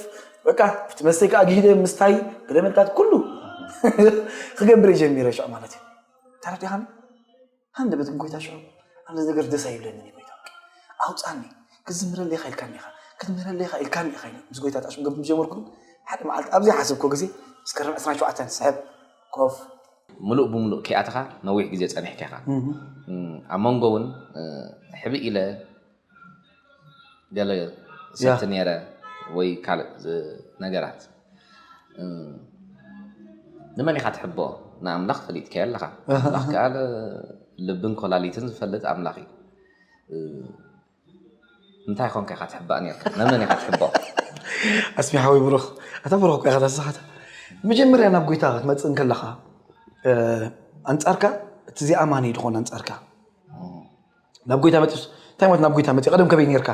በቃ ኣብቲ መስተይ ከዓ ግሂደ ምስታይ ብደመልካት ኩሉ ክገብር እየ ጀሚረ ሽዑ ማለት እዩ። ተረዲኻኒ? ሃንደበት ግን ጎይታ ሽዑ ኣብዚ ነገር ደስ ኣይብለንን እዩ ጎይታ፣ ኣውፃኒ። ክዝምረለይ ኢኻ ኢልካኒ ኢኻ፣ ክትምህረለይ ኢኻ ኢልካኒ ኢኻ ኢለ ምስ ጎይታ ተኣሽም ገብር ጀመርኩ። ሓደ መዓልቲ ኣብ ዘይሓሰብኮ ግዜ መስከረም ዕስራን ሸውዓተን ስሕብ ኮፍ። ምሉእ ብምሉእ ከይኣተኻ ነዊሕ ግዜ ጸኒሕካ ኢኻ። እም፣ ኣብ መንጎ እውን፣ እ፣ ሕብእ ኢለ ገለ ሰቲ ነይረ ወይ ካልእ ዝ-፣ ነገራት። እ፣ ንመን ኢኻ ትሕብኦ? ንኣምላኽ ፈሊጥካዮ ኣለኻ። ኣምላኽ ከኣ ል-፣ ልብን ኮላሊትን ዝፈልጥ ኣምላኽ እዩ። እ፣ እንታይ ኾንካ ኢኻ ትሕባእ ነርካ? ንመን ኢኻ ትሕብኦ? ኣስሚ ሓወይ ብሩኽ፣ ኣታ ብሩኽ እኮ ኢኻ ታስኻታ። መጀመርያ ናብ ጎይታ ክትመጽእ እንከለኻ፣ እ፣ ኣንጻርካ እቲ ዘይኣማኒ ድኾን ኣንጻርካ። ናብ ጎይታ መጽእስ፣ እንታይ ማለት ናብ ጎይታ መጽእ? ቀደም ከበይ ነርካ?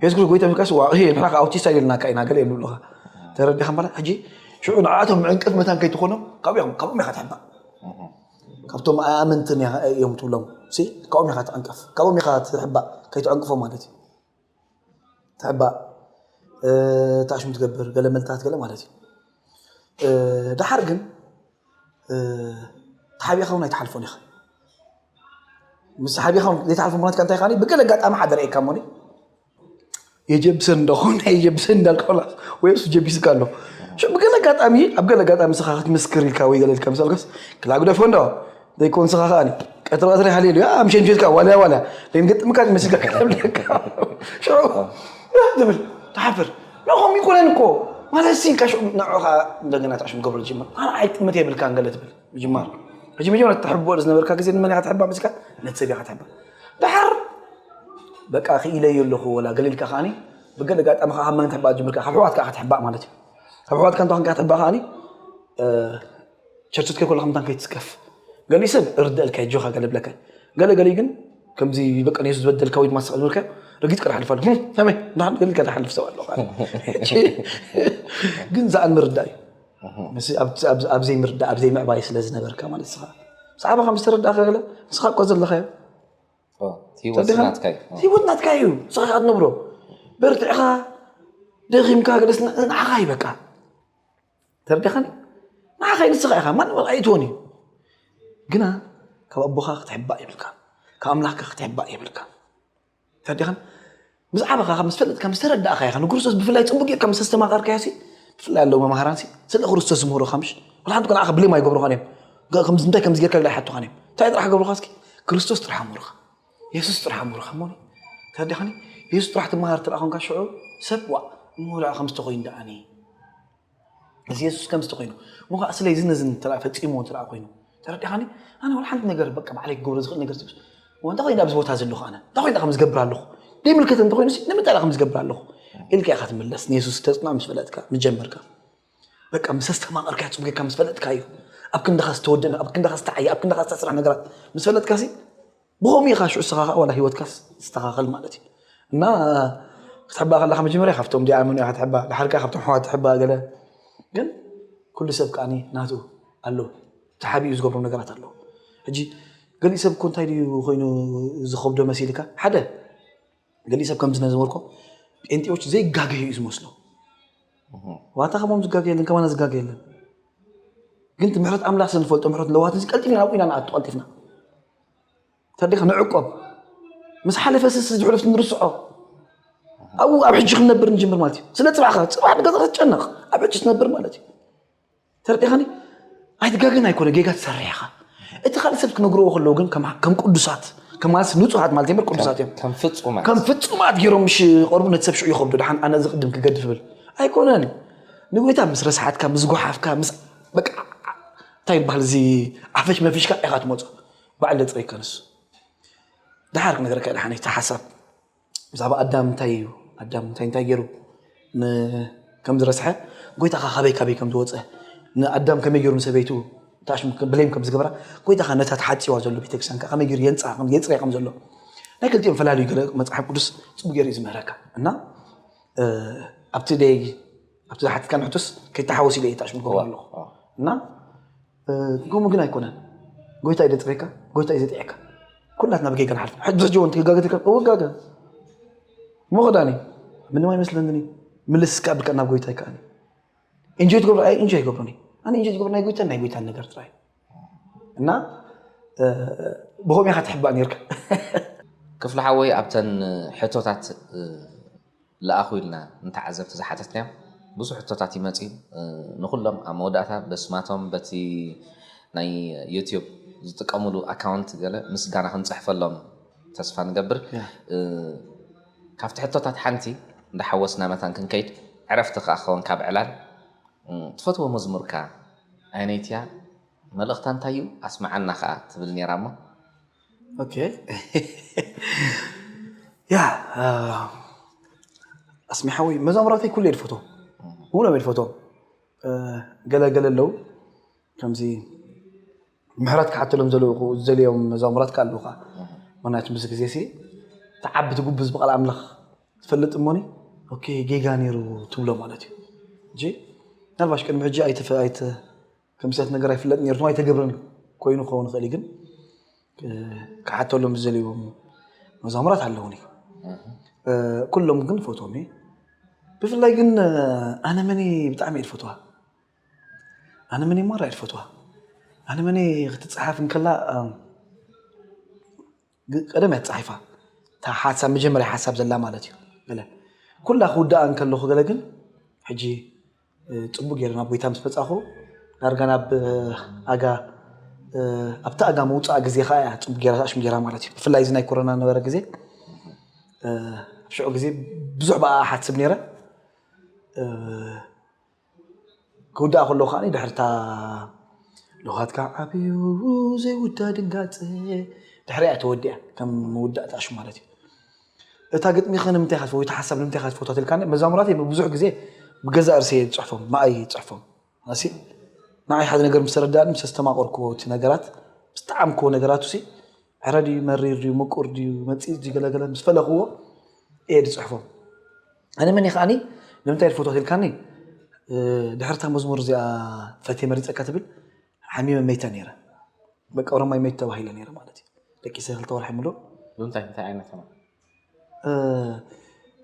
የሱስ ክርስቶስ ጎይታ ምልካስ፣ ዋ፣ እሄ፣ ንሕና ከኣ ኣውቲስታ ኢልናካ ኢና፣ ገለ እዮም ዝብሉኻ። ተረዲኻ ማለት? ሕጂ ሽዑ ንዓኣቶም መዕንቀፍ መታን ከይትኾኖም፣ ካብኦም፣ ካብኦም ኢኻ ትሕባእ። ካብቶም ኣመንትን እዮም ትብሎም። ሲ፣ ካብኦም ኢኻ ትዕንቀፍ። ካብኦም ኢኻ ትሕባእ፣ ከይትዕንቅፎም ማለት እዩ። ትሕባእ፣ እ፣ ታሽሙ ትገብር፣ ገለ መልታት ገለ ማለት እዩ። እ፣ ደሓር ግን፣ እ፣ ተሓቢእኻ እውን ኣይትሓልፎን ኢኻ። ምስ ሓቢእኻ እውን ዘይትሓልፎ ምኽንያት ከ እንታይ ኢኻ? ብገለ ኣጋጣሚ ሓደ ርኤካ እሞኒ፣ የጀብሰን እንደኾን፣ የጀብሰን እንዳልካ ወላ ወይ እሱ ጀቢስካ ኣሎ። ሽዑ ብገለ ኣጋጣሚ፣ ኣብ ገለ ኣጋጣሚ ንስኻ ክትምስክር ኢልካ ወይ ገለ ኢልካ ምስ ኣልካስ፣ ክላ ግደፎ እንዶ፣ ዘይኮን ንስኻ ከኣኒ፣ ቀትሪ ቀትሪ ሓሊሉ፣ ያ፣ ምሸት ምሸት ከኣ ዋልያ ዋልያ፣ ደንገጥምካ ዝመስልካ ክብለካ። ሽዑ፣ ያ፣ ትብል፣ ትሓፍር። ንኹም ይኮነን እኮ። ማለት ሲ፣ ኢልካ ሽዑ ንዕኡ ከኣ እንደገና ታሽሙ ክገብሮ ዝጅምር። ኣነ ኣይጥምት የብልካን ገለ ትብል፣ ምጅማር። ሕጂ መጀመርያ ትሕብኦ ዝነበርካ ግዜ ንመን ኢኻ ትሕባእ መሲልካ? ነቲ ሰብ ኢኻ ትሕባእ። ደሓር በቃ ክኢለዮ ኣለኹ ወላ ገለ ኢልካ ከኣኒ ብገለ ኣጋጣሚ ከኣ ካብ መን ትሕባእ ጀምርካ? ካብ ኣሕዋትካ ኢኻ ትሕባእ ማለት እዩ። ካብ ኣሕዋትካ እንተ ኾንካ ትሕባእ ከኣኒ፣ እ፣ ቸርች ትከይድ ከለኻ ምታን ከይትስከፍ። ገሊኡ ሰብ እርደእልካ፣ ኣጆኻ ገለ ብለካ። ገለ ገሊኡ ግን ከምዚ በቃ ንየሱስ ዝበደልካ ወይ ድማ ስቕ ዝበልካ፣ ረጊጽካ ትሓልፍ ኣለኻ። ህም፣ ከመይ? ንሓን ገሊኡ ከኣ ትሓልፍ ሰብ ኣሎ። ግን ዝኣን ምርዳእ እዩ። ምስ ኣብ፣ ኣብ፣ ኣብ ዘይምርዳእ፣ ኣብ ዘይምዕባይ ስለ ዝነበርካ ማለት ንስኻ። ብዛዕባ ከም ዝተረዳእካ ገለ፣ ንስኻ እኮ ዘለኻዮ። ኦ፣ እቲ ህይወት ተረዲኻ? ናትካ እዩ። ኦ። ህይወት ናትካ እዩ። ንስኻ ኢኻ ትነብሮ። በርቲዕኻ፣ ደኺምካ፣ ገለስ ን-፣ ንዓኻ እዩ በቃ። ተረዲኻኒ? ንዓኻ እዩ፣ ንስኻ ኢኻ። ማንም ኣይእትዎን እዩ። ግና ካብ ኣቦኻ ክትሕባእ የብልካ። ካብ ኣምላኽካ ክትሕባእ የብልካ። ተረዲኻኒ? ብዛዕባኻ ካብ ምስ ፈለጥካ፣ ምስ ተረዳእካ ኢኻ። ንክርስቶስ ብፍላይ ጽቡቅ ጌርካ ምስ ኣስተማቐርካዮ ሲ፣ ብፍላይ ኣለዉ መማህራን ሲ፣ ስለ ክርስቶስ ዝምህሩኻ ምሽ? ወላ ሓንቲ እኮ ንዓኻ ብሌም ኣይገብሩኻን እዮም። ገ-፣ ከምዚ፣ እንታይ ከምዚ ጌርካ ኢሎም ኣይሓቱኻን እዮም። እንታይ ጥራሕ ክገብሩኻ እስኪ? ክርስቶስ ጥራሕ ኣምሩኻ። የሱስ ጥራሕ ኣምሩኻ እሞ። ተረዲኻኒ? የሱስ ጥራሕ ትመሃር እንተ ደኣ ኾንካ ሽዑ ሰብ ዋእ፣ እሞ ደኣ ከምዚ ተኾይኑ ደኣኒ። እዚ የሱስ ከምዚ ተኾይኑ። እሞ ኸዓ ስለዚ ነዚ እንተ ደኣ ፈጺምዎ እንተ ደኣ ኮይኑ። ተረዲኻኒ? ኣነ ወላ ሓንቲ ነገር በቃ ባዕለይ ክገብሮ ዝኽእል ነገር ትብስ። እሞ እንታይ ኮይነ ኣብዚ ቦታ ዘለኹ ኣነ? እንታይ ኮይነ ከም ዝገብር ኣለኹ? ዘይምልከተኒ እንተኾይኑ ሲ፣ ንምንታይ ደኣ ከም ዝገብር ኣለኹ? ኢልካ ኢኻ ትምለስ። ንየሱስ ተጽንዖ ምስ ፈለጥካ፣ ምስ ጀመርካ። በቃ ምስ ኣስተማቐርካዮ፣ ጽቡቕ ጌርካ ምስ ፈለጥካዮ፣ ኣብ ክንድኻ ዝተወደነ፣ ኣብ ክንድኻ ዝተዓየ፣ ኣብ ክንድኻ ዝተስራሕ ነገራት ምስ ፈለጥካ ሲ፣ ብኸምኡ ኢኻ ሽዑ ንስኻ ኸኣ ዋላ ህይወትካስ ዝስተኻኸል ማለት እዩ። እና ክትሕባእ ከለኻ መጀመርያ ካብቶም ዘይኣመኑ ኢኻ ትሕባእ፣ ድሓር ከኣ ካብቶም ኣሕዋት ትሕባእ ገለ። ግን ኩሉ ሰብ ከኣኒ ናቱ ኣሎ። ተሓቢኡ ዝገብሮ ነገራት ኣለዎ። ሕጂ ገሊእ ሰብ እኮ እንታይ ድዩ ኮይኑ ዝኸብዶ መሲልካ? ሓደ ገሊእ ሰብ ከምዚ ነዝበልኮ ጴንጤዎች ዘይጋገዩ እዩ ዝመስሎ። ዋታ ከሞም ዝጋገ የለን፣ ከማና ዝጋገ የለን። ግን እቲ ምሕረት ኣምላኽ ስለ ንፈልጦ ምሕረት ለዋትን ቀልጢፍና ኣብኡ ኢና ንኣቱ፣ ቀልጢፍና ተዲኻ ንዕቆብ። ምስ ሓለፈ ስስ ዝሕለፍ ንርስዖ። ኣብኡ ኣብ ሕጂ ክንነብር ንጅምር ማለት እዩ። ስለ ፅባሕኻ፣ ፅባሕ ንገዛ ክትጨነቕ ኣብ ሕጂ ትነብር ማለት እዩ። ተረዲኻኒ? ኣይትጋገን ኣይኮነ ጌጋ ትሰርሕ ኢኻ። እቲ ካልእ ሰብ ክነግርዎ ከለዉ ግን ከም ከም ቅዱሳት ከም ማለት ንጹሃት ማለት የምር ቅዱሳት እዮም። ከም ፍጹማት ከም ፍጹማት ገይሮም ምሽ ቀርቡ ነቲ ሰብ ሽዑ ይኸብዶ ደሓን ኣነ እዚ ቅድም ክገድፍ ብል ኣይኮነን። ንጎይታ ምስ ረስሓትካ ምስ ጎሓፍካ ምስ በቃ እንታይ ይበሃል እዚ ዓፈሽ መፊሽካ ኢኻ ትመጾ። ባዕል ደጽረይካ ንሱ ድሓር ክነገረካ ደሓን እቲ ሓሳብ ብዛዕባ ኣዳም እንታይ እዩ ኣዳም እንታይ እንታይ ገይሩ ከም ዝረስሐ ጎይታኻ ካበይ ካበይ ከም ዝወፀ ንኣዳም ከመይ ገይሩ ንሰበይቱ ብሌም ከም ዝገበራ ጎይታኻ ነታ ተሓፂዋ ዘሎ ቤተክርስትያን ከመይ ገይሩ የንፃ የፅርያ ከም ዘሎ ናይ ክልቲኦም ፈላልዩ ገለ መፅሓፍ ቅዱስ ፅቡቅ ገይሩ እዩ ዝምህረካ እና ኣብቲ ደይ ኣብቲ ዝሓትካ ንሕቱስ ከይተሓወስ ኢለ እየ ታሽሙ ክገብር ኣለኹ እና ከምኡ ግን ኣይኮነን። ጎይታ እዩ ዘጥሬካ፣ ጎይታ እዩ ዘጥዕካ። ኩላትና ብጌጋ ንሓልፍ። ሕጂ ዘጀወ እንተጋገትካ እወጋገ ሞኸዳኒ ምንም ኣይመስለኒ። ምልስ ከብልካ ናብ ጎይታ ይከኣኒ። እንጆይ ትገብሮ ኣይ እንጆይ ይገብሮኒ ኣነ እንጆይ ትገብሮ ናይ ጎይታ ናይ ጎይታ ነገር ጥራይ እና ብኸም ኢኻ ትሕባእ ነርካ። ክፍሊ ሓወይ ኣብተን ሕቶታት ለኣኹ ኢልና ንተዓዘብቲ ዝሓተትናዮም ብዙሕ ሕቶታት ይመፅእ እዩ። ንኩሎም ኣብ መወዳእታ በስማቶም በቲ ናይ ዩቲዩብ ዝጥቀሙሉ ኣካውንት ገለ ምስጋና ክንፅሕፈሎም ተስፋ ንገብር። ካብቲ ሕቶታት ሓንቲ እንዳሓወስና መታን ክንከይድ ዕረፍቲ ከዓ ክኸውን ካብ ዕላል ትፈትዎ መዝሙርካ ኣየነይትያ መልእኽታ እንታይ እዩ ኣስመዓና ከዓ ትብል ነራ እሞ ኦኬ ያ ኣስሚ ሓወይ መዛሙራተይ ኩሉ እየ ዝፈትዎም ሙሉኦም እየ ዝፈትዎም ገለ ገለ ኣለዉ ከምዚ ምሕረት ክሓተሎም ዘለዉ ዝደልዮም መዛሙራት ከ ኣለዉ ከዓ ምክንያቱ ምስ ግዜ ሲ ተዓቢ ትጉብዝ ብቃል ኣምላኽ ትፈልጥ እሞኒ ኦኬ ጌጋ ነይሩ ትብሎ ማለት እዩ እንጂ ምናልባሽ ቅድሚ ሕጂ ኣይተ ከምስያት ነገር ኣይፍለጥ ነርቱ ኣይተገብረን ኮይኑ ክኸውን ይኽእል ግን ክሓተሎም ዝደልዎም መዛሙራት ኣለውኒ ኩሎም ግን ፈትዎም ብፍላይ ግን ኣነ መኒ ብጣዕሚ እየ ዝፈትዋ ኣነ መኒ ማራ እየ ዝፈትዋ ኣነ መኒ ክትፀሓፍ እንከላ ቀደም እያ ተፃሒፋ እታ ሓሳብ መጀመርያ ሓሳብ ዘላ ማለት እዩ ገለ ኩላ ክውዳኣ እንከለኹ ገለ ግን ሕጂ ፅቡቅ ገይረ ናብ ጎይታ ምስ መፃኹ ዳርጋ ናብ ኣጋ ኣብቲ ኣጋ መውፃእ ግዜ ከዓ እያ ፅቡቅ ገይራ ኣሽም ገይራ ማለት እዩ ብፍላይ እዚ ናይ ኮሮና ነበረ ግዜ ኣብ ሽዑ ግዜ ብዙሕ ብኣ ሓስብ ነይረ ክውዳእ ከለዉ ከዓ ድሕርታ ልኻትካ ዓብዩ ዘይውዳ ድንጋፀ ድሕሪያ ተወዲያ ከም መውዳእታ ኣሽም ማለት እዩ እታ ግጥሚ ከ ንምንታይ ኢኻ ትፈትዋ ወይ ሓሳብ ንምንታይ ኢኻ ትፈትዋ ትልካኒ መዛሙራተይ ብዙሕ ግዜ ብገዛእ ርእሰይ እየ ዝፅሕፎም ንኣይ እየ ዝፅሕፎም ኣሲ ንዓይ ሓደ ነገር ምስ ተረዳእኒ ምስ ኣስተማቐርክዎ እቲ ነገራት ምስ ጠዓምክዎ ነገራቱ ሲ ዕረ ድዩ መሪር ድዩ ምቁር ድዩ መፂፅ ድዩ ገለገለ ምስ ፈለኽዎ እየ ዝፅሕፎም ኣነ መን ከዓኒ ንምንታይ ትፈትዋ ትልካኒ ድሕርታ መዝሙር እዚኣ ፈትየ መሪፀካ ትብል ሓሚመ መይተ ነይረ በቃ ኦሮማይ መይት ተባሂለ ነይረ ማለት እዩ ደቂ ሰ ክልተ ወርሒ ምሉእ ብምንታይ እንታይ ዓይነት ሕማም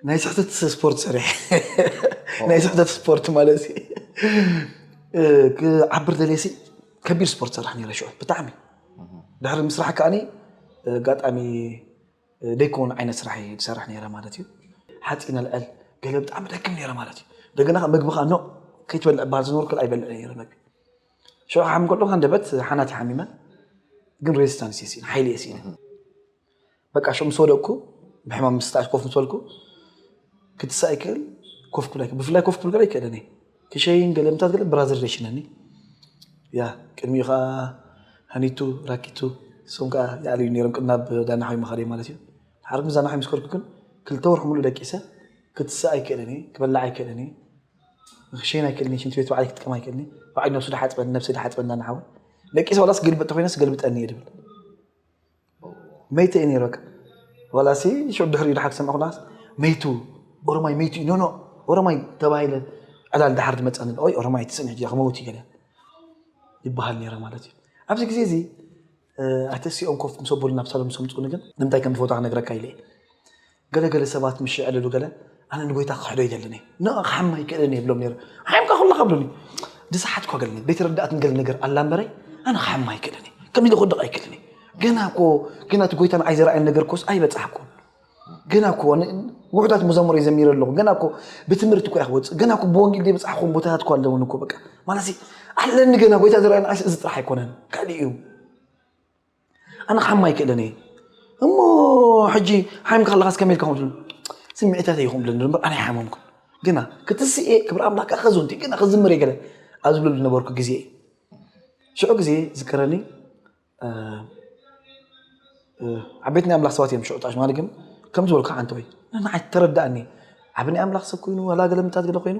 ናይ ስሕተት ስፖርት ሰሪሐ ናይ ስሕተት ስፖርት ማለት እዩ ክዓብር ደልየ ሲ ከቢድ ስፖርት ሰራሕ ነይረ ሽዑ ብጣዕሚ ድሕሪ ምስራሕ ከዓኒ ኣጋጣሚ ደይኮን ዓይነት ስራሕ እዩ ዝሰርሕ ነይረ ማለት እዩ ሓፂን ኣልዕል ገለ ብጣዕሚ ደክም ነይረ ማለት እዩ እንደገና ምግቢ ከዓ ኖ ከይትበልዕ በሃል ዝነበርኩ ኣይበልዕ ነይረ ምግቢ ሽዑ ክሓም ከሎ ከንደበት ሓናት ይሓሚመ ግን ሬዚስታንስ የስኢን ሓይሊ የስኢን በቃ ሽዑ ምስ ወደቅኩ ብሕማም ምስ ኮፍ ምስ በልኩ ክትሳእ ይክእል ኮፍ ክብል ብፍላይ ኮፍ ክብል ገለ ይክእለኒ ክሸይን ገለ ምታት ገለ ብራዘር ዘይሽነኒ ያ ቅድሚኡ ከዓ ሃኒቱ ራኪቱ እሶም ከዓ ይኣልዩ ነይሮም ቅድሚ ናብ ዳናሓዊ መኸደይ ማለት እዩ ሓርግ ዛናሓዊ ምስ ከድኩ ግን ክልተ ወርሒ ሙሉ ደቂሰ ክትሳእ ኣይክእልን እየ ክበላዕ ኣይክእልን እየ ክሸይን ኣይክእልን እየ ሽንቲ ቤት ባዕለይ ክጥቀም ኣይክእልን እየ ባዕሉ ነብሱ ድሓፅበኒ ነብሰይ ድሓፅበኒ ዳናሓዊ ደቂሰ ዋላስ ግልብጥ ተኮይነስ ገልብጠኒ እየ ድብል መይተ እዩ ነይሩ በቃ ዋላሲ ሽዑ ድሕሪኡ ድሓር ክሰምዕ ኩላስ መይቱ ኦሮማይ መይቱ እዩ ኖኖ ኦሮማይ ተባሂለ ዕላል ድሓር ዝመፀኒ ኦይ ኦሮማይ ትስእን ሕጂ ክመውት እዩ ገለ ይበሃል ነይረ ማለት እዩ ኣብዚ ግዜ እዚ ኣይተሲኦም ኮፍ ምስ ኣበሉ ናብ ሳሎን ምስ ኣምፅኡኒ ግን ንምንታይ ከም ዝፈትዋ ክነግረካ ኢለ እየ። ገለ ገለ ሰባት ምሽ ይዕልሉ ገለ ኣነ ንጎይታ ክሕዶ ይደልን እየ። ን ክሓማ ይክእልን እየ ብሎም ነይረ። ሓምካ ኩለካ ብሉኒ። ድሰሓት እኳ ገለኒ ቤት ረዳእትን ገለ ነገር ኣላ እምበረይ ኣነ ክሓማ ይክእልን እየ። ከም ኢለ ክወድቕ ኣይክእልን እየ። ገና እኮ ገና እቲ ጎይታ ንዓይ ዘረኣየን ነገር ኮስ ኣይበፃሕኩን። ገና እኮ ውሑዳት መዘሙር ዘሚረ ኣለኹ። ገና እኮ ብትምህርቲ እኮ ክወፅእ ገና እኮ ብወንጌል ዘይበፃሕኩም ቦታታት እኮ ኣለውን እኮ በቃ ማለት ኣለኒ ገና ጎይታ ዘረኣየን ንዓይስ እዚ ጥራሕ ኣይኮነን ካልእ እዩ። ኣነ ክሓማ ኣይክእልን እየ። እሞ ሕጂ ሓሚምካ ከለኻስ ከመይ ኢልካ ከምትብል ስምዒታት ይኹም ብለኒ እምበር ኣነ ኣይሓመምኩን። ግና ክትስኤ ክብሪ ኣምላክ ከዘንቲ ግና ክዝምር እየ ገለ ኣብ ዝብለሉ ዝነበርኩ ግዜ እዩ። ሽዑ ግዜ ዝከረኒ ዓበይቲ ናይ ኣምላክ ሰባት እዮም ሽዑ ጣሽ ማለት ግን ከም ዝበልካ ዓንተ ወይ ንዓይ ተረዳእኒ። ዓቢ ናይ ኣምላክ ሰብ ኮይኑ ዋላ ገለ ምታት ገለ ኮይኑ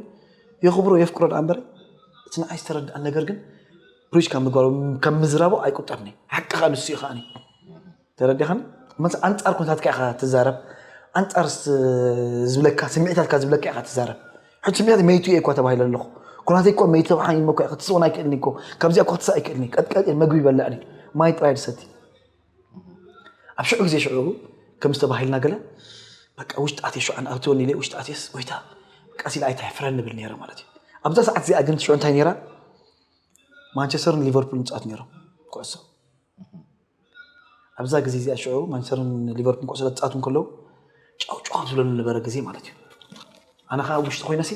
የኽብሮ የፍቅሮ ደኣ እምበር እቲ ንዓይ ዝተረዳእኒ ነገር ግን ፕሪች ካብ ምግባሩ ከም ምዝራቡ ኣይቁጠርኒ። ሓቂ ከዓ ንሱ እዩ ከዓኒ ተረዲኻኒ። መስ ኣንጻር ኩነታትካ ኢኻ ትዛረብ። ኣንጻር ስ- ዝብለካ ስምዒታትካ ዝብለካ ኢኻ ትዛረብ። ሕጂ ስምዒታት መይቱ እየ እኳ ተባሂለ ኣለኹ። ኩናተይ እኮ መይቱ ተባሓኝ እኮ ክትስእን ኣይክእልኒ እኮ ካብዚኣ እኮ ክትስእ ኣይክእልኒ ቀጥቀጥ እየ መግቢ ይበልዕኒ ማይ ጥራይ ድሰቲ ኣብ ሽዑ ግዜ ሽዑ ከም ዝተባሂልና ገለ በቃ ውሽጢ ኣትየ ሽዑ ኣትወኒ ኢለ ውሽጢ ኣትየስ ጎይታ ቀስ ኢለ ኣይትሕፍረኒ ንብል ነይረ ማለት እዩ። ኣብዛ ሰዓት እዚኣ ግን ሽዑ እንታይ ነይራ ማንቸስተርን ሊቨርፑል ምፅኣት ነይሮም ኩዕሶ ኣብዛ ግዜ እዚኣ ሽዑ ማንቸስተርን ሊቨርፑል ኩዕሶ ተፃወቱ እንከለዉ ጫው ጫው ዝብለሉ ነበረ ግዜ ማለት እዩ። ኣነ ከዓ ውሽጢ ኮይነሲ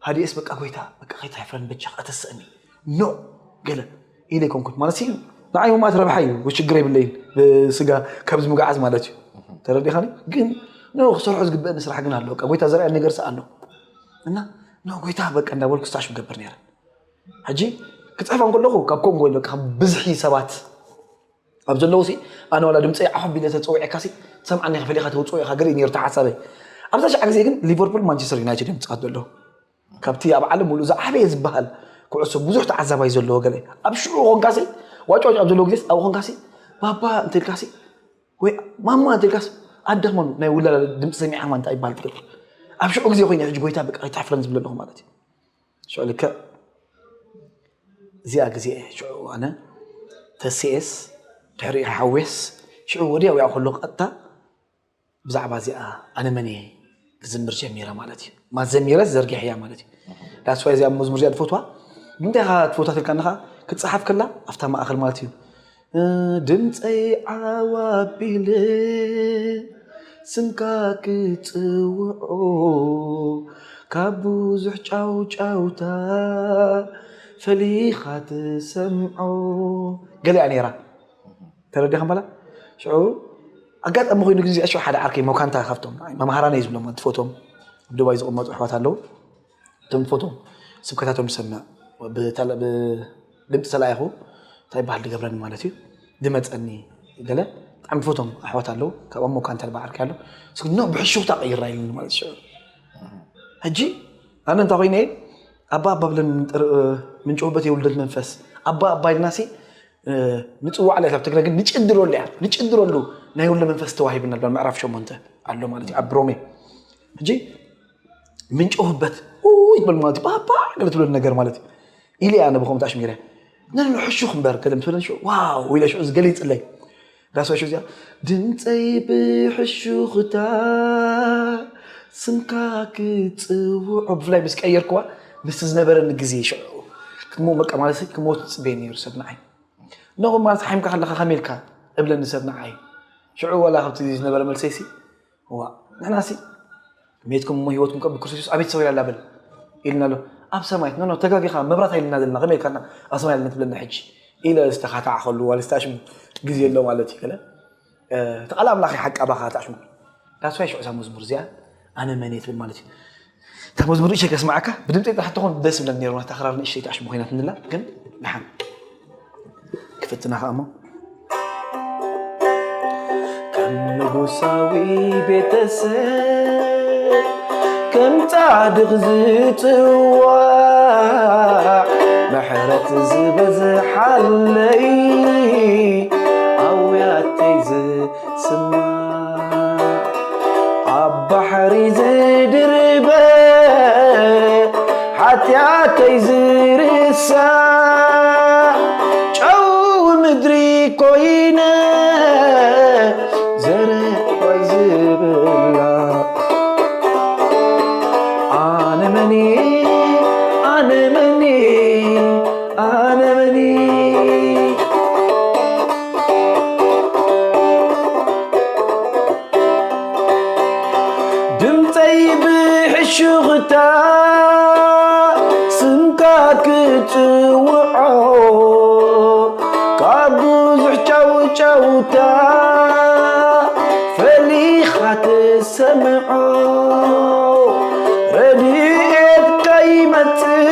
ሃዲኤስ በቃ ጎይታ በቃ ከይታ ይፍረን በጃ ከተሰእኒ ኖ ገለ ኢለ ይኮንኩን ማለት እዩ። ንዓይ ሙማት ረብሓ እዩ ሽግር የብለይን ብስጋ ካብዚ ምግዓዝ ማለት እዩ። ተረዲኻኒ ግን ኖ ክሰርሖ ዝግበአኒ ስራሕ ግን ኣሎ በቃ ጎይታ ዘርኣየ ነገር ሰ ኣሎ እና ኖ ጎይታ በቃ እንዳበልኩ ስታሽ ምገብር ነይረ። ሕጂ ክፅሕፋ እንከለኹ ካብ ኮንጎ ኢለ ካብ ብዝሒ ሰባት ኣብ ዘለዉ ሲ ኣነ ዋላ ድምፀይ ዓኹ ቢለ ተፀዊዐካ ሲ ትሰምዓኒ ኢኻ ፈሊኻ ተውፅኦ ኢኻ ገለ እዩ ነይሩ ተሓሳበይ። ኣብዛ ሸዓ ግዜ ግን ሊቨርፑል ማንቸስተር ዩናይትድ እዮም ምፅኣት ዘለዉ። ካብቲ ኣብ ዓለም ሙሉ ዝዓበየ ዝበሃል ኩዕሶ ብዙሕ ተዓዛባይ ዘለዎ ገለ ኣብ ሽዑ ኮንካ ሲ ዋጭ ዋጭ ኣብ ዘለዎ ግዜ ኣብኡ ኮንካ ሲ ባባ እንተልካ ሲ ወይ ማማ እንተልካ ሲ ኣደኽመኑ ናይ ውላላ ድምፂ ሰሚዕኻ ማ እንታይ ይበሃል ትገብር። ኣብ ሽዑ ግዜ ኮይነ ሕጂ ጎይታ በቃ ኣይትሕፍረን ዝብል ኣለኹ ማለት እዩ። ሽዑ ልክዕ እዚኣ ግዜ እየ ሽዑ ኣነ ተስኤስ ድሕሪኡ ሓዌስ ሽዑ ወዲያ ወያ ከሎ ቀጥታ ብዛዕባ እዚኣ ኣነ መን እየ ክዝምር ጀሚረ ማለት እዩ። ማት ዘሚረስ ዘርጊሐያ ማለት እዩ። ዳስዋይ እዚኣ መዝሙር እዚኣ ትፈትዋ ብምንታይ ኢኻ ትፈትዋ ትልካ እንኻ ክትፀሓፍ ከላ ኣብታ ማእኸል ማለት እዩ። ድምፀይ ዓው ኣቢለ ስምካ ክፅውዖ ካብ ብዙሕ ጫውጫውታ ፈሊኻ ትሰምዖ ገለ እያ ነይራ። ተረዲኻ በላ ሽዑ ኣጋጣሚ ኮይኑ ግን እዚኣ ሽዑ ሓደ ዓርከይ ሞካንታ ካብቶም መምሃራነይ ዝብሎም ትፈትዎም ኣብ ዱባይ ዝቕመጡ ኣሕዋት ኣለዉ። እቶም ትፈትዎም ስብከታቶም ዝሰምዕ ብድምፂ ተላኢኹ እንታይ በሃል ዝገብረኒ ማለት እዩ ዝመፀኒ ገለ ብጣዕሚ ትፈትዎም ኣሕዋት ኣለዉ። ካብኦም ሞካንታ ዝበሃል ዓርከይ ኣሎ። ኖ ብሕሹኽታ ቀይራ ኢሉኒ ማለት ሽዑ ሕጂ ኣነ እንታይ ኮይነ ኣባ ኣባ ብለን ምንጭውበት የውልደት መንፈስ ኣባ ኣባ ኢልናሲ ንፅዋዕ ላይ ካብ ትግራይ ግን ንጭድረሉ እያ ንጭድረሉ ናይ ውለ መንፈስ ተዋሂብና ኣሎ ምዕራፍ ሸሞንተ ኣሎ ማለት እዩ ኣብ ሮሜ ሕጂ ምንጭ ውህበት ይትበል ማለት እዩ ባባ ገለ ትብለሉ ነገር ማለት እዩ ኢለ እያ ነብኸም ታሽሚረ ነን ሕሹኽ እምበር ገለ ምስ በለን ሽዑ ዋው ኢለ ሽዑ ዝገለ ይፅለይ ዳስ ሽዑ እዚኣ ድምፀይ ብሕሹኽታ ስምካ ክፅውዖ ብፍላይ ምስ ቀየርክዋ ምስቲ ዝነበረኒ ግዜ ሽዑ ክሞ በቃ ማለት ክሞት ፅበየ ነይሩ ሰብ ንዓይ ነኹም ማለት ሓይምካ ከለካ ከመይ ኢልካ እብለኒ ሰብ ንዓይ ሽዑ ዋላ ካብቲ ዝነበረ መልሰይሲ እዋ ንሕናሲ ሜትኩም እሞ ህይወትኩም ከብ ክርስቶስ ኣቤት ሰው ይላል ኣብል ኢልና ኣሎ ኣብ ሰማይ ኖ ኖ ተጋጊኻ መብራት ኣይልና ዘለና ከመይ ኢልካና ኣብ ሰማይ ኣለና ትብለና ሕጂ ኢለ ዝተኻታዕኸሉ ዋላ ዝተኣሽሙ ግዜ ኣሎ ማለት እዩ ገለ እቲ ቃል ኣምላኽ ሓቂ ኣባኻ ተኣሽሙ ዳስዋይ ሽዑ እዛ መዝሙር እዚኣ ኣነ መን እየ ትብል ማለት እዩ እታ መዝሙር ንእሽተይ ከስምዓካ ብድምፂ ጥራሕ ትኾን ደስ ይብለኒ ነይሩ ናታ ክራር ንእሽተይ ተኣሽሙ ኮይናትንላ ግን ደሓን ክፍትና ከዓ እሞ ከም ንጉሳዊ ቤተሰብ ከም ጻድቕ ዝጽዋዕ ምሕረት ዝበዝሓለይ ኣውያተይ ዝስማዕ ኣብ ባሕሪ ዝድርበ ሓጢኣተይ ዝርሳዕ ጨው ምድሪ ኮይነ ዘረባይ ዝብላ ኣነ መኒ ኣነ መኒ ኣነ መኒ ድምፀይ ብሕሹኽታ ስምካ ክፅውዖ ካብ ብዙሕ ጫውጫውታ ፈሊኻ ትሰምዖ ረድኤትካ ይመፅእ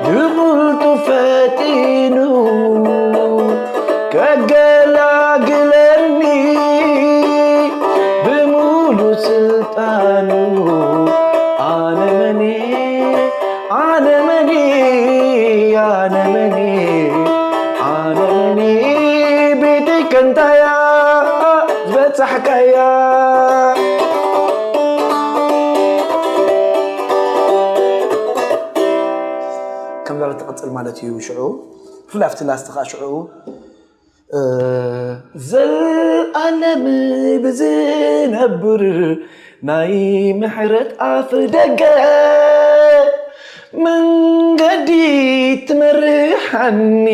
ብቕልጡ ፈጢኑ ከገላግለኒ ብሙሉ ስልጣኑ ኣነ መኒ ኣነ መኒ ኣነ መኒ ኣነ መኒ ቤተይ ከንታያ ዝበጻሕካያ ከም ዛለ ትቕጽል ማለት እዩ ሽዑ ብፍላይ ኣብቲ ላስት ከዓ ሽዑ ዘልኣለም ብዝነብር ናይ ምሕረት ኣፍ ደገ መንገዲ ትመርሓኒ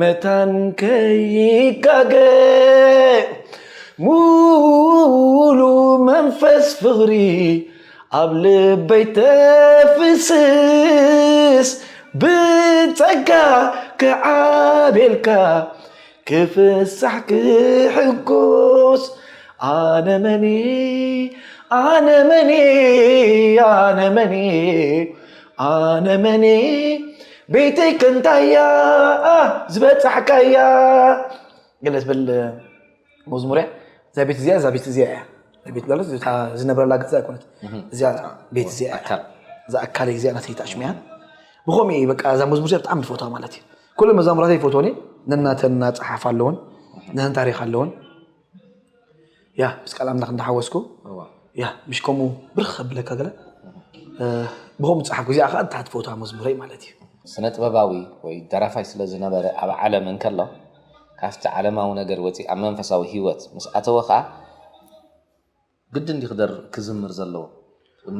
መታን ከይጋገ ሙሉ መንፈስ ፍቕሪ ኣብ ልበይ ተፍስስ ብጸጋ ክዓቤልካ ክፍሳሕ ክሕጎስ ኣነ መኒ ኣነ መኒ ኣነ መኒ ኣነ መኒ ቤተይ ከንታያ ዝበጻሕካያ ገለ ትብል መዝሙር እያ እዛ ቤት እዚኣ እዛ ቤት እዚኣ እያ እዛ ቤት ማለት እታ ዝነብረላ ገዛ ኣይኮነት እዚኣ ቤት እዚኣ እያ እዛ ኣካል እዚኣ ናተይ ተኣሽሚያ ብኸምኡ እዩ በቃ እዛ መዝሙር እዚኣ ብጣዕሚ ዝፈትዋ ማለት እዩ ኩሉ መዛሙራተይ ይፈትወን እየ ነናተን ና ፀሓፍ ኣለውን ነን ታሪክ ኣለውን ያ ምስ ቃል ኣምላኽ እንዳሓወስኩ ያ ምሽ ከምኡ ብርኽ ከብለካ ገለ ብኸምኡ ፀሓፍኩ እዚኣ ከዓ እንታይ ትፈትዋ መዝሙረይ ማለት እዩ ስነ ጥበባዊ ወይ ደራፋይ ስለ ዝነበረ ኣብ ዓለም እንከሎ ካብቲ ዓለማዊ ነገር ወፂ ኣብ መንፈሳዊ ህይወት ምስ ኣተወ ከዓ ግድን ድዩ ክደር ክዝምር ዘለዎ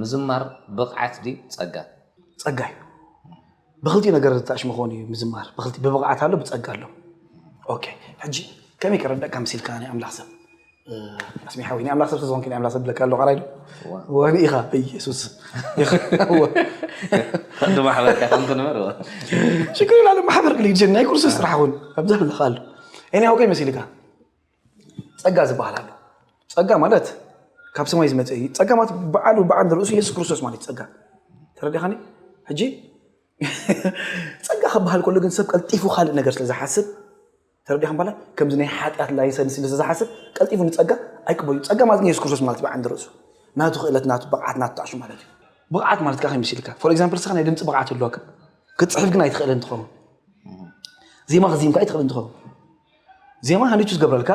ምዝማር ብቕዓት ድዩ ፀጋ ፀጋ እዩ ብክልቲኡ ነገር ተኣሽሙ ክኾን እዩ ምዝማር ብክልቲ ብብቕዓት ኣሎ ብፀጋ ኣሎ ኦኬ ሕጂ ከመይ ከረዳእካ መሲልካ ናይ ኣምላኽ ሰብ ኣስሚ ሓዊ ናይ ኣምላኽ ሰብ ተዝኾንኪ ናይ ኣምላኽ ሰብ ብለካ ኣሎ ቃላይ ወኒ ኢኻ በኢየሱስ ቀንዲ ማሕበርካ ከም ትንበር ሽግር የላ ማሕበር ግሊ ጅን ናይ ኩርሲ ስራሕ እውን ኣብዚ ኣለካ ኣሎ ኤኒ ሓውቀይ መሲልካ ጸጋ ዝበሃል ኣሎ ጸጋ ማለት ካብ ሰማይ ዝመፀ እዩ ጸጋ ማለት በዓሉ በዓል ርእሱ የሱስ ክርስቶስ ማለት ጸጋ ተረዲኻኒ ሕጂ ጸጋ ክበሃል ከሎ ግን ሰብ ቀልጢፉ ካልእ ነገር ስለ ዝሓስብ ተረዲኻም በላ ከምዚ ናይ ሓጢኣት ላይሰንስ ስለ ዝሓስብ ቀልጢፉ ንጸጋ ኣይቅበሉ ጸጋ ማለት የሱስ ክርስቶስ ማለት በዓል ርእሱ ናቱ ክእለት ናቱ ብቕዓት ናቱ ተዓሹ ማለት እዩ ብቕዓት ማለት ከዓ ከይምስልካ ፎር ኤግዛምፕል ስኻ ናይ ድምፂ ብቕዓት ኣለካ ክትፅሕፍ ግን ኣይትኽእልን ትኸውን ዜማ ክዚምካ ኣይትኽእልን ትኸውን ዜማ ሃኒቱ ዝገብረልካ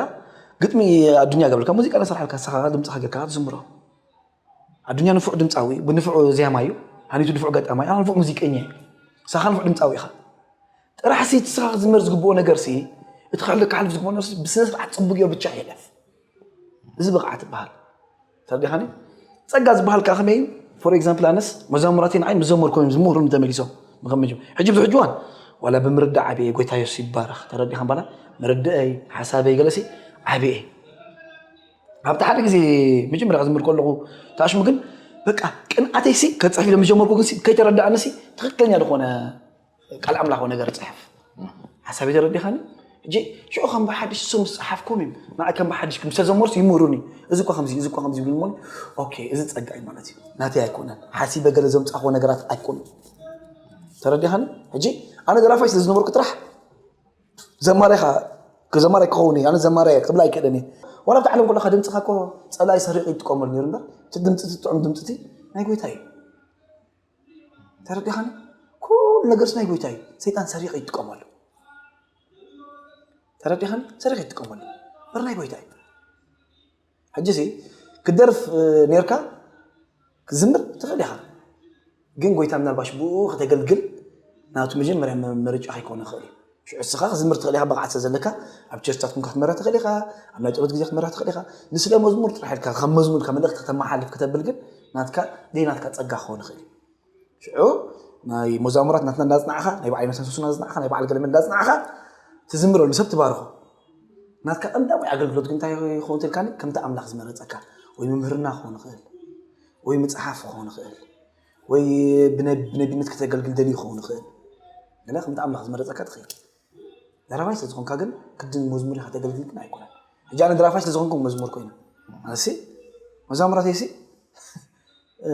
ግጥሚ ኣዱኛ ገብረልካ ሙዚቃ ነሰርሓልካ ንስኻ ድምፅኻ ጌርካ ትዝምሮ ኣዱኛ ንፉዕ ድምፃዊ ብንፉዕ ዜማ እዩ ሃኒቱ ንፉዕ ገጣማይ ኣነ ንፉዕ ሙዚቀኛ እዩ ንስኻ ንፉዕ ድምፃዊ ኢኻ ጥራሕ ሲ እቲ ስኻ ክዝመር ዝግብኦ ነገር ሲ እቲ ክሕልካ ሓልፍ ዝግብኦ ነገር ብስነ ስርዓት ፅቡቅ እዮ ብቻ የለፍ እዚ ብቕዓት ይበሃል ተረዲኻኒ ጸጋ ዝበሃል ከዓ ከመይ እዩ for example ኣነስ መዘሙራተይ ንዓይ ምስ ዘመርኩ እዮም ዝምህሩኒ ተመሊሶም ንኸምጅ ሕጂ ብዙሕ እዋን ዋላ ብምርዳእ ዓብየ ጎይታ የሱስ ይባረኽ ተረዲኻ ባላ ምርድአይ ሓሳበይ ገለሲ ዓብየ ኣብቲ ሓደ ግዜ መጀመርያ ክዝምር ከለኹ ተኣሽሙ ግን በቃ ቅንኣተይ ሲ ከፅሕፍ ኢለ ምስ ጀመርኩ ግን ከይተረዳእኒ ሲ ትኽክለኛ ዝኾነ ቃል ኣምላኽ ነገር ጽሕፍ ሓሳብ ተረዲኻኒ ሕጂ ሽዑ ከም ብሓድሽ ስም ዝጸሓፍኩም እዩ ንዓ ከም ብሓድሽ ምስ ተዘመርስ ይምህሩኒ እዚ እኳ ከምዚ እዚ እኳ ከምዚ ይብሉ እሞ ኦኬ እዚ ጸጋ እዩ ማለት እዩ ናተይ ኣይኮነን ሓሲበ ገለ ዘምጻኹ ነገራት ኣይኮኑ ተረዲኻኒ ሕጂ ኣነ ደራፋይ ስለ ዝነበርኩ ጥራሕ ዘማሪኻ ዘማሪ ክኸውን እዩ ኣነ ዘማሪ ክብላ ኣይክእልን እዩ ዋላ ብቲ ዓለም ከለካ ድምፅኻ እኮ ፀላኢ ሰሪቑ ይጥቀመሉ ነይሩ እምበር እቲ ድምፂ እቲ ጥዑም ድምፂ ናይ ጎይታ እዩ ተረዲኻኒ ኩሉ ነገርስ ናይ ጎይታ እዩ ሰይጣን ሰሪቕ ይጥቀመሉ ተረዲኻኒ ሰሪቕ ይጥቀመሉ በር ናይ ጎይታ እዩ ሕጂ ሲ ክደርፍ ነርካ ክዝምር ትኽእል ኢኻ ግን ጎይታ ምናልባሽ ብኡ ከተገልግል ናቱ መጀመርያ ምርጫ ከይኮነ ይኽእል እዩ ሽዑ እስኻ ክትዝምር ትኽእል ኢኻ፣ ብቕዓት ስለ ዘለካ ኣብ ቸርችታት ኮንካ ክትመራ ትኽእል ኢኻ፣ ኣብ ናይ ጸሎት ግዜ ክትመራ ትኽእል ኢኻ። ንስለ መዝሙር ጥራሕ ኢልካ ከም መዝሙር ኢልካ መልእኽቲ ከተመሓላልፍ ከተብል ግን ናትካ ደይ ናትካ ጸጋ ክኸውን ይኽእል እዩ። ሽዑ ናይ መዛሙራት ናትና እንዳጽናዕኻ፣ ናይ በዓል መሰንሰሱና ዝጽናዕኻ፣ ናይ በዓል ገለመል እንዳጽናዕኻ ትዝምረሉ ሰብ ትባርኾ። ናትካ ቀዳማይ ኣገልግሎት ግን እንታይ ይኸውን ትልካኒ? ከምቲ ኣምላኽ ዝመረጸካ ወይ ምምህርና ክኸውን ይኽእል ወይ መጽሓፍ ክኸውን ይኽእል ወይ ብነ- ብነቢነት ከተገልግል ደልዩ ክኸውን ይኽእል። ገለ ከምቲ ኣምላኽ ዝመረጸካ ትኽእል። ደራፋይ ስለ ዝኾንካ ግን ግድን መዝሙር ኢኻ ተገልግል ግን ኣይኮነን። ሕጂ ኣነ ደራፋይ ስለ ዝኾንኩ መዝሙር ኮይነ ኣነሲ መዛሙራተይሲ እ፣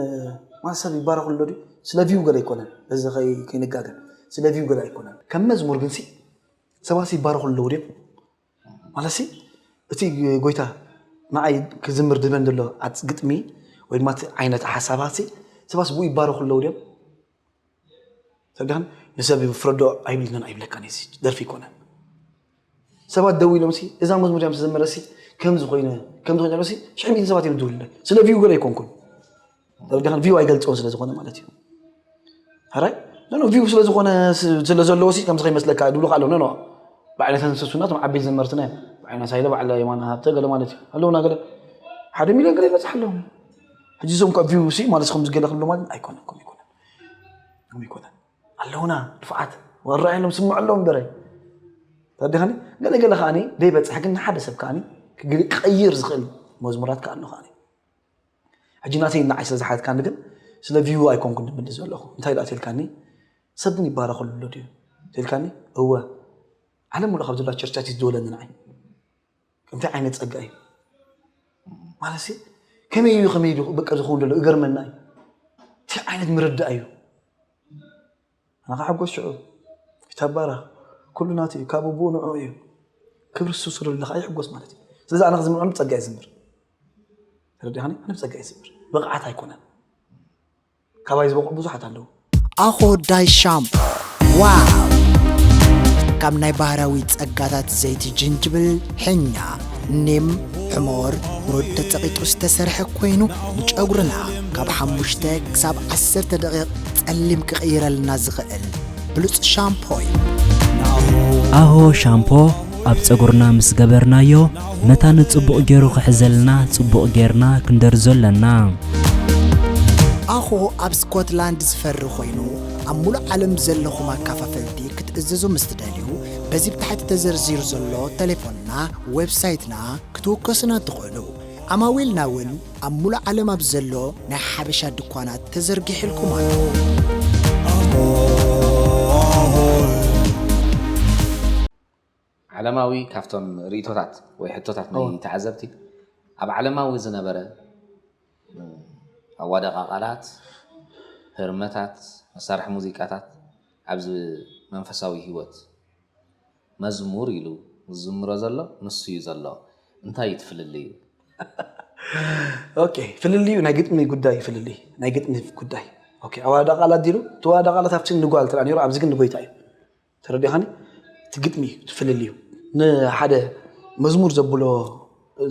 ማለት ሰብ ይባረኹ ኣሎ ድዩ? ስለ ቪው ገለ ኣይኮነን። በዚ ከይ- ከይንጋገ ስለ ቪው ገለ ኣይኮነን። ከም መዝሙር ግን ሲ ሰባት ይባረኹ ኣለዉ ድዮም? ማለት ሲ እቲ ጎይታ ንዓይ ክዝምር ድበን ዘሎ ኣጽ- ግጥሚ ወይ ድማ እቲ ዓይነት ሓሳባት ሲ ሰባት ብኡ ይባረኹ ኣለዉ ድዮም? ተጋን ንሰብ ፍረዶ ኣይብልንን ኣይብለካን እዚ ደርፊ ይኮነ። ሰባት ደው ኢሎም ሲ እዛ መዝሙር ያም ዝዘመረ ሲ ከም ዝኾይነ ከም ዝኾይነ ሲ ሽሕ ሚእቲ ሰባት እዮም ዝውልደ ስለ ቪው ገለ ኣይኮንኩን። ተረዳኸን? ቪው ኣይገልጸውን ስለ ዝኾነ ማለት እዩ። ሕራይ ኖ ኖ ቪው ስለ ዝኾነ ስ- ስለ ዘለዎ ሲ ከምዚ ከይመስለካ ድብሉካ ኣለዉ። ኖ ኖ ብዓይነተን ሰሱና ቶም ዓበይቲ ዘመርትና እዮም። ብዓይና ሳይለ በዓል የማነ ሃብተ ገለ ማለት እዩ ኣለዉና ገለ ሓደ ሚልዮን ገለ ይበፅሕ ኣለዉ። ሕጂ እዞም ካብ ቪው ሲ ማለት ከም ዝገለ ክብሎ ማለት ኣይኮነን ከም ይኮነን ከም ይኮነን ኣለዉና ድፍዓት ወራይ ኣለዎም ስምዑ ኣለዎም እምበረ ተረዲኻኒ። ገለ ገለ ከዓኒ ደይበፅሕ ግን ንሓደ ሰብ ከዓኒ ክግል- ክቀይር ዝኽእል መዝሙራት ከኣ ኣሎ ከዓኒ። ሕጂ ናተይ ንዓይ ስለ ዝሓተትካኒ ግን ስለ ቪው ኣይኮንኩን ድምልስ ዘለኹ። እንታይ ደኣ ትልካኒ? ሰብ ግን ይባረኸሉ ኣሎ ድዩ ትልካኒ? እወ። ዓለም ሙሉእ ካብ ዘላ ቸርቻት እዩ ዝደወለኒ ንዓይ። እንታይ ዓይነት ጸጋ እዩ? ማለትሲ ከመይ እዩ ከመይ እዩ በቃ ዝኸውን ዘሎ እገርመና እዩ። እንታይ ዓይነት ምርዳእ እዩ? ኣነ ከዓ ሓጎስ ሽዑ ይተባረኽ ኩሉ ናቱ እዩ ካብ ኣቦኡ ንዑ እዩ ክብሪ ስስሩ ኣለካ ይሕጎስ ማለት እዩ። ስለዚ ኣነ ክዝምር ጸጋ ይዝምር ተረዲኻኒ ኣነ ብጸጋ ይዝምር ብቕዓት ኣይኮነን። ካባይ ዝበቑ ብዙሓት ኣለዉ። ኣኾ ዳይ ሻምፖ ዋው! ካብ ናይ ባህራዊ ጸጋታት ዘይቲ ጅንጅብል፣ ሕኛ፣ ኒም፣ ሕሞር፣ ሩድ ተጸቒጡ ዝተሰርሐ ኮይኑ ንጨጉርና ካብ ሓሙሽተ ክሳብ ዓሰርተ ደቂቕ ጸሊም ክቕይረልና ዝኽእል ብሉጽ ሻምፖ እዩ። ኣሆ ሻምፖ ኣብ ጸጉርና ምስ ገበርናዮ መታኒ ጽቡቕ ገይሩ ክሕዘልና ጽቡቕ ጌርና ክንደርዞ ኣለና። ኣኾ ኣብ ስኮትላንድ ዝፈሪ ኮይኑ ኣብ ሙሉእ ዓለም ዘለኹም ኣካፋፈልቲ ክትእዝዙ ምስ ትደልዩ በዚ ብታሕቲ ተዘርዚሩ ዘሎ ተሌፎንና፣ ዌብሳይትና ክትውከሱና ትኽእሉ። ዓማዊልና እውን ኣብ ሙሉእ ዓለም ኣብ ዘሎ ናይ ሓበሻ ድኳናት ተዘርጊሕልኩም ኣሎ። ዓለማዊ ካብቶም ርእቶታት ወይ ሕቶታት ናይ ተዓዘብቲ ኣብ ዓለማዊ ዝነበረ ኣዋዳቃ ቃላት ህርመታት መሳርሒ ሙዚቃታት ኣብዚ መንፈሳዊ ህይወት መዝሙር ኢሉ ዝዝምሮ ዘሎ ንሱ እዩ ዘሎ እንታይ እዩ ትፍልልዩ ኦኬ ፍልልዩ ናይ ግጥሚ ጉዳይ ፍልልይ ናይ ግጥሚ ጉዳይ ኦኬ ኣዋዳ ቃላት ዲሉ ተዋዳ ቃላት ኣብቲ ንጓል ትራ ነይሩ ኣብዚ ግን ንጎይታ እዩ ተረዲኻኒ እቲ ግጥሚ እዩ እቲ ፍልልዩ ንሓደ መዝሙር ዘብሎ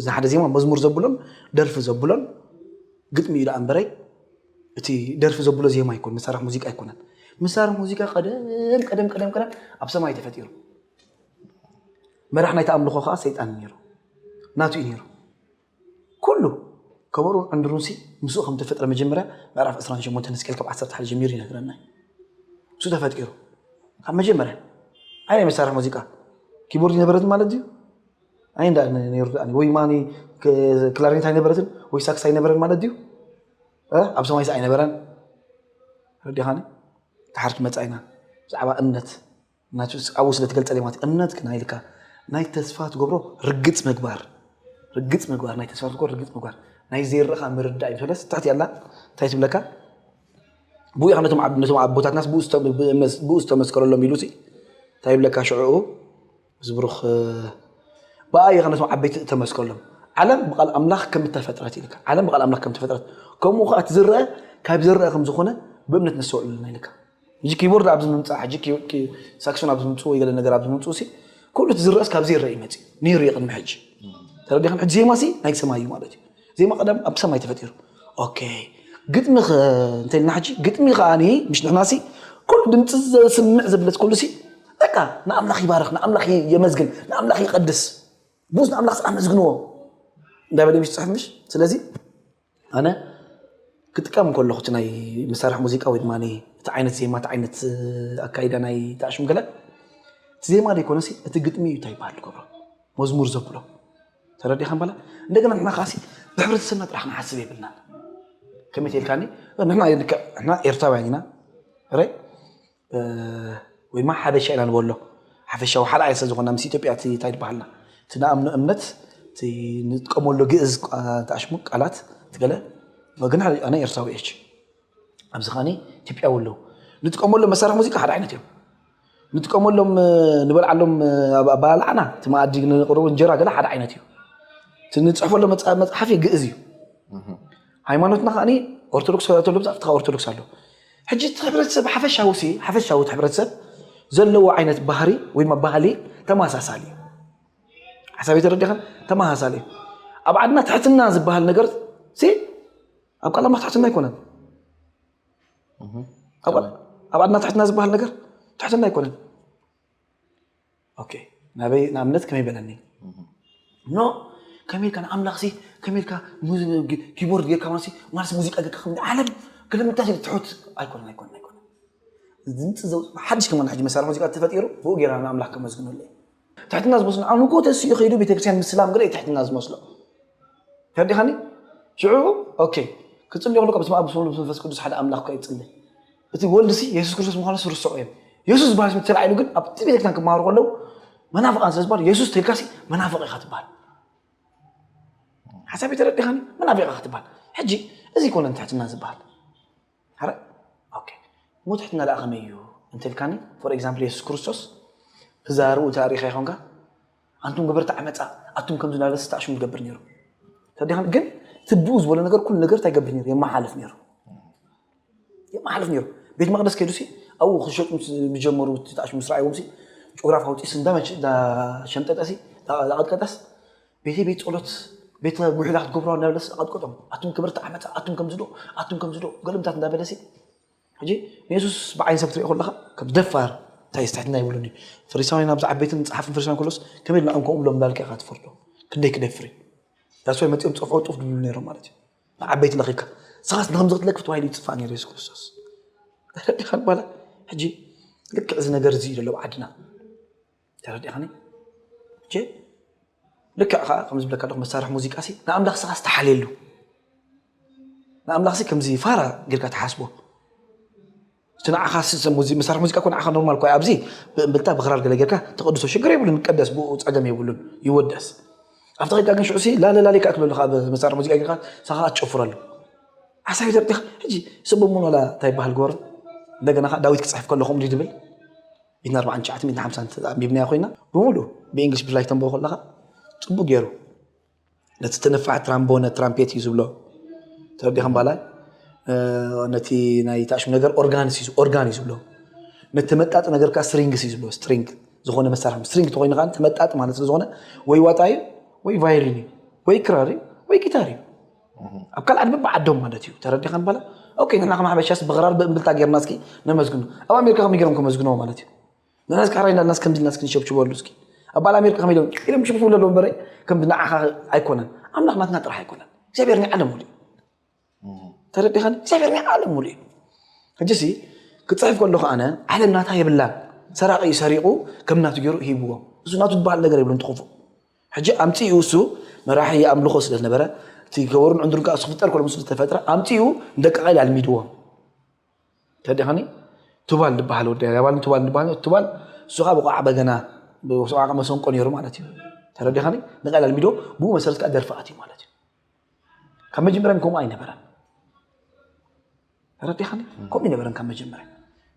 ንሓደ ዜማ መዝሙር ዘብሎን ደርፊ ዘብሎን ግጥሚ እዩ ደኣ እምበረይ እቲ ደርፊ ዘብሎ ዜማ ኣይኮን መሳርሒ ሙዚቃ ኣይኮነን መሳርሒ ሙዚቃ ቀደም ቀደም ቀደም ቀደም ኣብ ሰማይ ተፈጢሩ መራሕ ናይቲ ኣምልኾ ከዓ ሰይጣን ነይሩ ናቱ እዩ ነይሩ ኩሉ ከበሮ ዕንድሩንሲ ምስኡ ከም ተፈጥረ መጀመርያ ምዕራፍ ዕስራን ሸሞንተን ሕዝቅኤል ካብ ዓሰርተ ሓደ ጀሚሩ ይነግረና እዩ። እሱ ተፈጢሩ ካብ መጀመርያ ኣይ ናይ መሳርሒ ሙዚቃ ኪቦርድ ይነበረትን ማለት ድዩ ኣይ እንዳ ነይሩ ወይ ማኒ ክላሪኔት ኣይነበረትን ወይ ሳክስ ኣይነበረን ማለት ድዩ ኣብ ሰማይስ ኣይነበረን ረዲኻኒ ተሓርክ መፃኢና ብዛዕባ እምነት ናቱ ኣብኡ ስለ ትገልጸለይ ማለት እምነት ክና ኢልካ ናይ ተስፋ ትገብሮ ርግጽ ምግባር ርግጽ ምግባር ናይ ተስፋ ትገብሮ ርግጽ ምግባር ናይ ዘይረኻ ምርዳእ እዩ ስለስ ትሕት ያላ እንታይ ትብለካ ብኡ ኢኻ ነቶም ዓብ- ነቶም ኣቦታትናስ ብኡ ዝተ- ብእምነት- ብኡ ዝተመስከረሎም ኢሉ ሲ እንታይ ይብለካ ሽዑኡ ዝብሩኽ ብኣ ኢኻ ነቶም ዓበይቲ እተመስከረሎም ዓለም ብቃል ኣምላኽ ከም እተፈጥረት ኢልካ ዓለም ብቃል ኣምላኽ ከም እተፈጥረት ከምኡ ከዓ እቲ ዝረአ ካብ ዝረአ ከም ዝኾነ ብእምነት ነስተውዕሉ ኢልካ ሕጂ ኪቦርድ ኣብዚ ምምፃእ ሕጂ ሳክሶን ኣብዚ ምምፅኡ ወይ ገለ ነገር ኣብዚ ምምፅኡ ሲ ኩሉ እቲ ዝረአስ ካብ ዘይረአ ይመፅእ ነይሩ እዩ ቅድሚ ሕጂ ተረዲኻን ሕጂ ዜማ ሲ ናይ ሰማይ እዩ ማለት እዩ ዜማ ቀደም ኣብ ሰማይ ተፈጢሩ ኦኬ ግጥሚ እንተልና ሕጂ ግጥሚ ከዓኒ ምሽ ንሕና ሲ ኩሉ ድምፂ ዘስምዕ ዘብለስ ኩሉ ሲ በቃ ንኣምላኽ ይባርኽ፣ ንኣምላኽ የመስግን፣ ንኣምላኽ ይቐድስ፣ ብኡስ ንኣምላኽ ኣመስግንዎ እንዳበለ ምሽ ጽሕፍ ምሽ። ስለዚ ኣነ ክጥቀም ከለኹ እቲ ናይ መሳርሒ ሙዚቃ ወይ ድማ እቲ ዓይነት ዜማ፣ እቲ ዓይነት ኣካይዳ ናይ ተኣሽም ገለ፣ እቲ ዜማ ዘይኮነሲ እቲ ግጥሚ እዩ እንታይ ይበሃል ዝገብሮ፣ መዝሙር ዘብሎ። ተረዲኻ ምባላ? እንደገና ንሕና ከዓሲ ብሕብረተሰብና ጥራሕ ክንሓስብ የብልናን። ከመይ ትልካኒ? ንሕና ንሕና ኤርትራውያን ኢና። ራይ ወይ ድማ ሓበሻ ኢና ንበሎ። ሓፈሻዊ ሓደ ዓይነት ስለዝኾና ምስ ኢትዮጵያ እቲ እንታይ ዝበሃልና፣ እቲ ንኣምኖ እምነት፣ እቲ ንጥቀመሎ ግእዝ ተኣሽሙ ቃላት ትገለ። ግን ኣነ ኤርትራዊ እች ኣብዚ ኸኒ ኢትዮጵያዊ ኣለዉ። ንጥቀመሎም መሳርሒ ሙዚቃ ሓደ ዓይነት እዮም። ንጥቀመሎም ንበልዓሎም ኣባላዕና እቲ መኣዲ ንቕርቡ እንጀራ ገለ ሓደ ዓይነት እዩ። እቲ ንፅሕፈሎም መፅሓፊ ግእዝ እዩ። ሃይማኖትና ከዓኒ ኦርቶዶክስ ተሎ ብዛዕባ ኦርቶዶክስ ኣሎ። ሕጂ እቲ ሕብረተሰብ ሓፈሻዊ ሲ ሓፈሻዊ እቲ ሕብረተሰብ ዘለዎ ዓይነት ባህሪ ወይ ድማ ባህሊ ተመሳሳሊ እዩ። ሓሳብ የተረዲኸን ተመሳሳሊ እዩ። ኣብ ዓድና ትሕትና ዝበሃል ነገር ሲ ኣብ ቃላማ ትሕትና ኣይኮነን። ኣብ ዓድና ትሕትና ዝበሃል ነገር ትሕትና ኣይኮነን። ኦኬ ናበይ ንኣብነት ከመይ በለኒ ኖ ከመይ ኢልካ ንኣምላኽ ሲ ከመይ ኢልካ ኪቦርድ ጌርካ ማለት ማለት ሙዚቃ ጌርካ ከም ዓለም ክልምታ ትሑት ኣይኮነን ኣይኮነን ኣይኮነን። ድምፂ ሓድሽ ከማን ሕጂ መሳርሒ ሙዚቃ ተፈጢሩ ብኡ ጌራ ንኣምላኽ ከመስግነሉ ትሕትና ዝመስሎ ኣምልኮ ተስኡ ከይዱ ቤተክርስትያን ምስላም ገለ ትሕትና ዝመስሎ ተረዲኻኒ? ሽዑ ኦኬ ክጽሊ ከሎ በስመ ኣብ ብስመ ወወልድ ወመንፈስ ቅዱስ ሓደ ኣምላኽ እኮ ይጽሊ። እቲ ወልድ ሲ የሱስ ክርስቶስ ምዃኑ ስርስዑ እዮም። የሱስ ዝበሃል ስም ተላዒሉ ግን ኣብቲ ቤተክርስትያን ክመሃሩ ከለዉ መናፍቃን ስለ ዝበሃል የሱስ ተልካሲ መናፍቅ ኢኻ ትበሃል። ሓሳብ ተረዲኻኒ? መናፍቅ ኢኻ ትበሃል። ሕጂ እዚ ኮነ ትሕትና ዝበሃል። ሓረ ኦኬ እሞ ትሕትና ደኣ ከመይ እዩ እንተልካኒ for example የሱስ ክርስቶስ እዛ ርኡ ተኣሪኻ ይኾንካ ኣንቱም ገበርቲ ዓመፃ ኣቱም ከምዚ ናበለ ስታሽሙ ዝገብር ነይሩ ተዲኻን ግን ትብኡ ዝበሎ ነገር ኩሉ ነገር እንታይ ገብር ነይሩ የመሓልፍ ነይሩ የመሓልፍ ነይሩ ቤት መቅደስ ከይዱ ሲ ኣብኡ ክሸጡ ምስ- ዝጀመሩ እቲ ተኣሽሙ ምስ ረኣይዎም ሲ ጭጉራፍ ኣውፂስ እንዳመች እንዳሸምጠጠ ሲ እንዳቐጥቀጠስ ቤተ ቤት ጸሎት ቤተ ጉሒላ ክትገብሩ እንዳበለስ ኣቐጥቀጦም ኣቱም ክብርቲ ዓመፃ ኣቱም ከምዚ ዶ ኣቱም ከምዚ ዶ ገልምታት እንዳበለሲ ሕጂ ንየሱስ ብዓይን ሰብ ትሪኦ ከለኻ ከም ደፋር እንታይ ትሕትና ይብሉኒ ፈሪሳውያን ኣብዚ ዓበይትን መፅሓፍን ፈሪሳውያን ከሎስ ከመይ ኢሉ ንዕኦም ከምኡ ብሎም እንዳልካ ኢኻ ትፈርዶ ክንደይ ክደፍር እዩ ዳስዋይ መፂኦም ፀፍዖ ጡፍ ድብሉ ነይሮም ማለት እዩ ንዓበይቲ ለኺብካ ንስኻስ ንከምዚ ክትለክፍ ተባሂሉ ይፅፋእ ነይሩ የሱስ ክርስቶስ ተረዲኻ በላ ሕጂ ልክዕ እዚ ነገር እዚ እዩ ዘሎ ኣብ ዓድና ተረዲኻኒ ልክዕ ከዓ ከም ዝብለካ ኣለኹ መሳርሒ ሙዚቃ ሲ ንኣምላኽ ስኻ ዝተሓልየሉ ንኣምላኽ ሲ ከምዚ ፋራ ጌርካ ትሓስቦ እቲ ንዓኻ መሳርሒ ሙዚቃ ኮ ንዓኻ ኖርማል ኮ ኣብዚ ብእምብልታ ብኽራር ገለ ጌርካ ተቐድሶ ሽግር የብሉን ይቀደስ ብኡ ፀገም የብሉን ይወደስ ኣብቲ ኸድካ ግን ሽዑ ሲ ላለላሊ ከዓ ክብለሉ ከዓ መሳርሒ ሙዚቃ ጌርካ ሳኻ ትጨፍረሉ ሓሳብ ይተርዲኻ ሕጂ ስብ ሙኖላ እንታይ ይበሃል ግበሩ እንደገና ከዓ ዳዊት ክፅሕፍ ከለኹም ድብል ሚእትን ኣርባዓን ትሽዓተ ሚእትን ሓምሳን ኣንቢብናያ ኮይና ብምሉእ ብእንግሊሽ ብፍላይ ተንብቦ ከለኻ ፅቡቅ ገይሩ ነቲ ተነፋሕ ትራምቦነ ትራምፔት እዩ ዝብሎ ተረዲኸም ባላ ነቲ ናይ ታሽሙ ነገር ኦርጋንስ እዩ ኦርጋን እዩ ዝብሎ ነቲ መጣጥ ነገር ከዓ ስትሪንግስ እዩ ዝብሎ ስትሪንግ ዝኾነ መሳርሒ ስትሪንግ ተኮይኑ ከዓ ተመጣጥ ማለት ስለዝኾነ ወይ ዋጣ እዩ ወይ ቫዮሊን እዩ ወይ ክራር እዩ ወይ ጊታር እዩ ኣብ ካልኣት በብዓዶም ማለት እዩ ተረዲኻን በላ ኦኬ ንሕና ከም ሓበሻስ ብኽራር ብእምብልታ ጌርና እስኪ ነመስግኑ ኣብ ኣሜሪካ ከመይ ጌሮም ከመስግንዎ ማለት እዩ ንሕና እስኪ ሕራይ እንዳልናስ ከምዚ ኢልናስ ክንሸብሽበሉ እስኪ ኣብ በዓል ኣሜሪካ ከመይ ኢሎም ኢሎም ሽብሽቡ ለለዉ እምበረ ከም ንዓኻ ኣይኮነን ኣምላኽ ናትና ጥራሕ ኣይኮነን እግዚኣብሔር ናይ ዓለም ሙሉ እዩ ተረዲኻኒ እግዚኣብሔር ናይ ዓለም ሙሉ እዩ ሕጂ ሲ ክፅሕፍ ከለኹ ኣነ ዓለም ናታ የብላን ሰራቂ እዩ ሰሪቑ ከም ናቱ ገይሩ ሂብዎም እሱ ናቱ ዝበሃል ነገር የብሉን ትኽፉእ ሕጂ ኣምፂኡ እሱ መራሒ ኣምልኾ ስለ ዝነበረ እቲ ገበሩን ዕንድሩን ከዓ ክፍጠር ከሎ ምስ ዝተፈጥረ ኣምፂኡ ንደቂ ቃይል ኣልሚድዎም ተረዲኻኒ ቱባል ዝበሃል ወዲ ያባልን ቱባል ዝበሃል ቱባል እሱ ከዓ ብቋዕ በገና ብቋዕ መሰንቆ ነይሩ ማለት እዩ ተረዲኻኒ ንቃይል ኣልሚዶ ብኡ መሰረት ከዓ ደርፊ ኣትዩ ማለት እዩ ካብ መጀመርያ ከምኡ ኣይነበረን ተረዲኻኒ ከምኡ ይነበረን ካብ መጀመርያ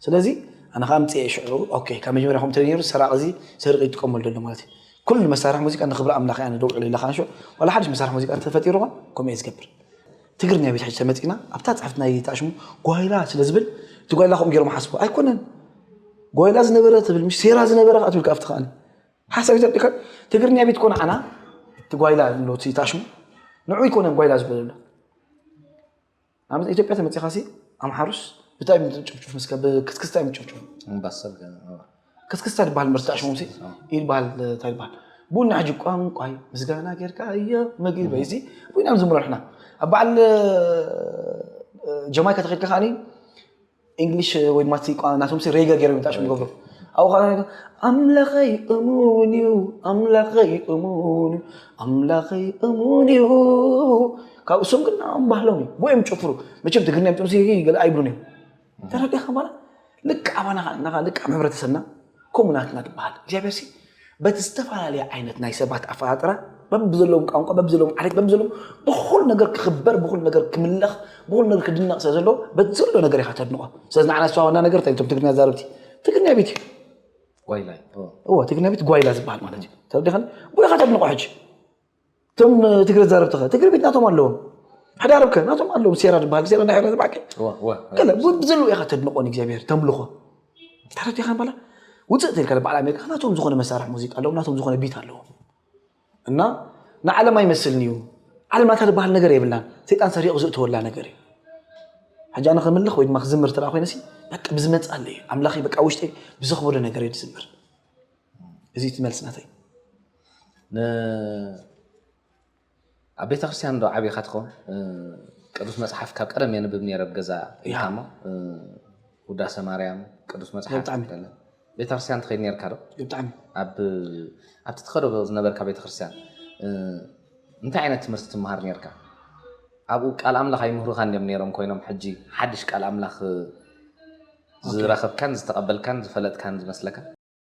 ስለዚ ኣነ ከዓ ምፅአ ሽዑ ኦኬ ካብ መጀመርያ ከምኡ ተነይሩ ሰራቂ እዚ ሰርቂ ይጥቀመሉ ዘሎ ማለት እዩ ኩሉ መሳርሒ ሙዚቃ ንክብሪ ኣምላኽ እያ ንደውዕሉ ኢለ ከዓ ሽዑ ዋላ ሓድሽ መሳርሒ ሙዚቃ እንተፈጢሩ ከዓ ከምኡ እየ ዝገብር ትግርኛ ቤት ሕጂ ተመፂና ኣብታ ፅሕፍቲ ናይ ታሽሙ ጓይላ ስለ ዝብል እቲ ጓይላ ከምኡ ገይሮም ሓስቡ ኣይኮነን ጓይላ ዝነበረ ትብል ምሽ ሴራ ዝነበረ ከዓ ትብል ኣብቲ ከዓኒ ሓሳብ ይዘርጥካ ትግርኛ ቤት ኮነ ዓና እቲ ጓይላ ዝብሎ እቲ ታሽሙ ንዑ ይኮነን ጓይላ ዝበለሉ ኣብ ኢትዮጵያ ተመፂኻ ሲ ኣምሓሩስ ብታይ ጭፍጭፍ ምስ ክትክስታ እዮም ጭፍጭፍ እምባሰል ገና ከስክስታ ዝበሃል መርዳእ ሽሞም ሲ ይበሃል። እንታይ ይበሃል? ቡና ሕጂ ቋንቋይ ምስጋና ጌርካ እዮ ምግበይ ሲ ቡና ንዝምሮ ንሕና ኣብ በዓል ጀማይካ ተኸድካ ከዓኒ እንግሊሽ ወይ ድማ ናቶም ሲ ሬገ ገይሮም ይጣሽ ምገብሩ ኣብኡ ከዓ ኣምላኸይ እሙን እዩ ኣምላኸይ እሙን እዩ ኣምላኸይ እሙን እዩ። ካብ እሶም ግን ናኦም ባህሎም እዩ ብኦም ጨፍሩ። መቸም ትግርኛ ምጥምሲ ገለ ኣይብሉን እዮም። ተረዲኻ ማለት ልቃ ኣባና ልቃ ሕብረተሰብና ከምኡ ናትና ትበሃል እግዚኣብሔር ሲ በቲ ዝተፈላለየ ዓይነት ናይ ሰባት ኣፈጣጥራ በብዘለዎም ቋንቋ በብዘለዎም ዓሌት በብዘለዎም ብኩሉ ነገር ክኽበር ብኩሉ ነገር ክምለኽ ብኩሉ ነገር ክድነቕ ስለ ዘለዎ በቲ ዘሎ ነገር ኢኻ ተድንቖ። ስለዚ ንዓና ዝተዋሃበና ነገር እንታይ እቶም ትግርኛ ዛረብቲ ትግርኛ ቤት እዩ። ጓይላይ እዎ ትግርኛ ቤት ጓይላ ዝበሃል ማለት እዩ። ተረዲኻኒ? ብኡ ኢኻ ተድንቖ ሕጂ እቶም ትግረ ዛረብትኸ ትግረ ቤት ናቶም ኣለዎም። ሕዳርብከ ናቶም ኣለዎም። ሴራ ዝበሃል ሴራ ናይ ሕዳር ዝበዓከ ገለ ብዘለዎ ኢኻ ተድንቖ ንእግዚኣብሔር ተምልኾ። ተረዲኻ በላ ውፅእ ተልካ በዓል ኣሜሪካ ናቶም ዝኾነ መሳርሒ ሙዚቃ ኣለዎም ናቶም ዝኾነ ቢት ኣለዎም። እና ንዓለም ኣይመስልን እዩ። ዓለም ናታ ዝበሃል ነገር የብላን። ሰይጣን ሰሪቑ ዘእተወላ ነገር እዩ። ሕጂ ኣነ ክምልኽ ወይ ድማ ክዝምር ትረኣ ኮይነ ሲ በቃ ብዝመፅኣለ እዩ ኣምላኸይ በቃ ውሽጠይ ብዘኽበዶ ነገር እየ ዝዝምር። እዚ እቲ መልሲ ናተይ። ኣብ ቤተክርስትያን ዶ ዓብኻ ትኸውን? ቅዱስ መፅሓፍ ካብ ቀደም የንብብ ነይረ ኣብ ገዛ ኢልካሞ ውዳሰ ማርያም ቅዱስ መፅሓፍ ብጣዕሚ። ገለ ቤተክርስትያን ትኸይድ ነርካ ዶ? ብጣዕሚ ኣብ ኣብቲ ትኸዶ ዝነበርካ ቤተክርስትያን እንታይ ዓይነት ትምህርቲ ትመሃር ነርካ? ኣብኡ ቃል ኣምላኽ ኣይምህሩኻን እዮም ነይሮም ኮይኖም ሕጂ ሓድሽ ቃል ኣምላኽ ዝረኸብካን ዝተቐበልካን ዝፈለጥካን ዝመስለካ?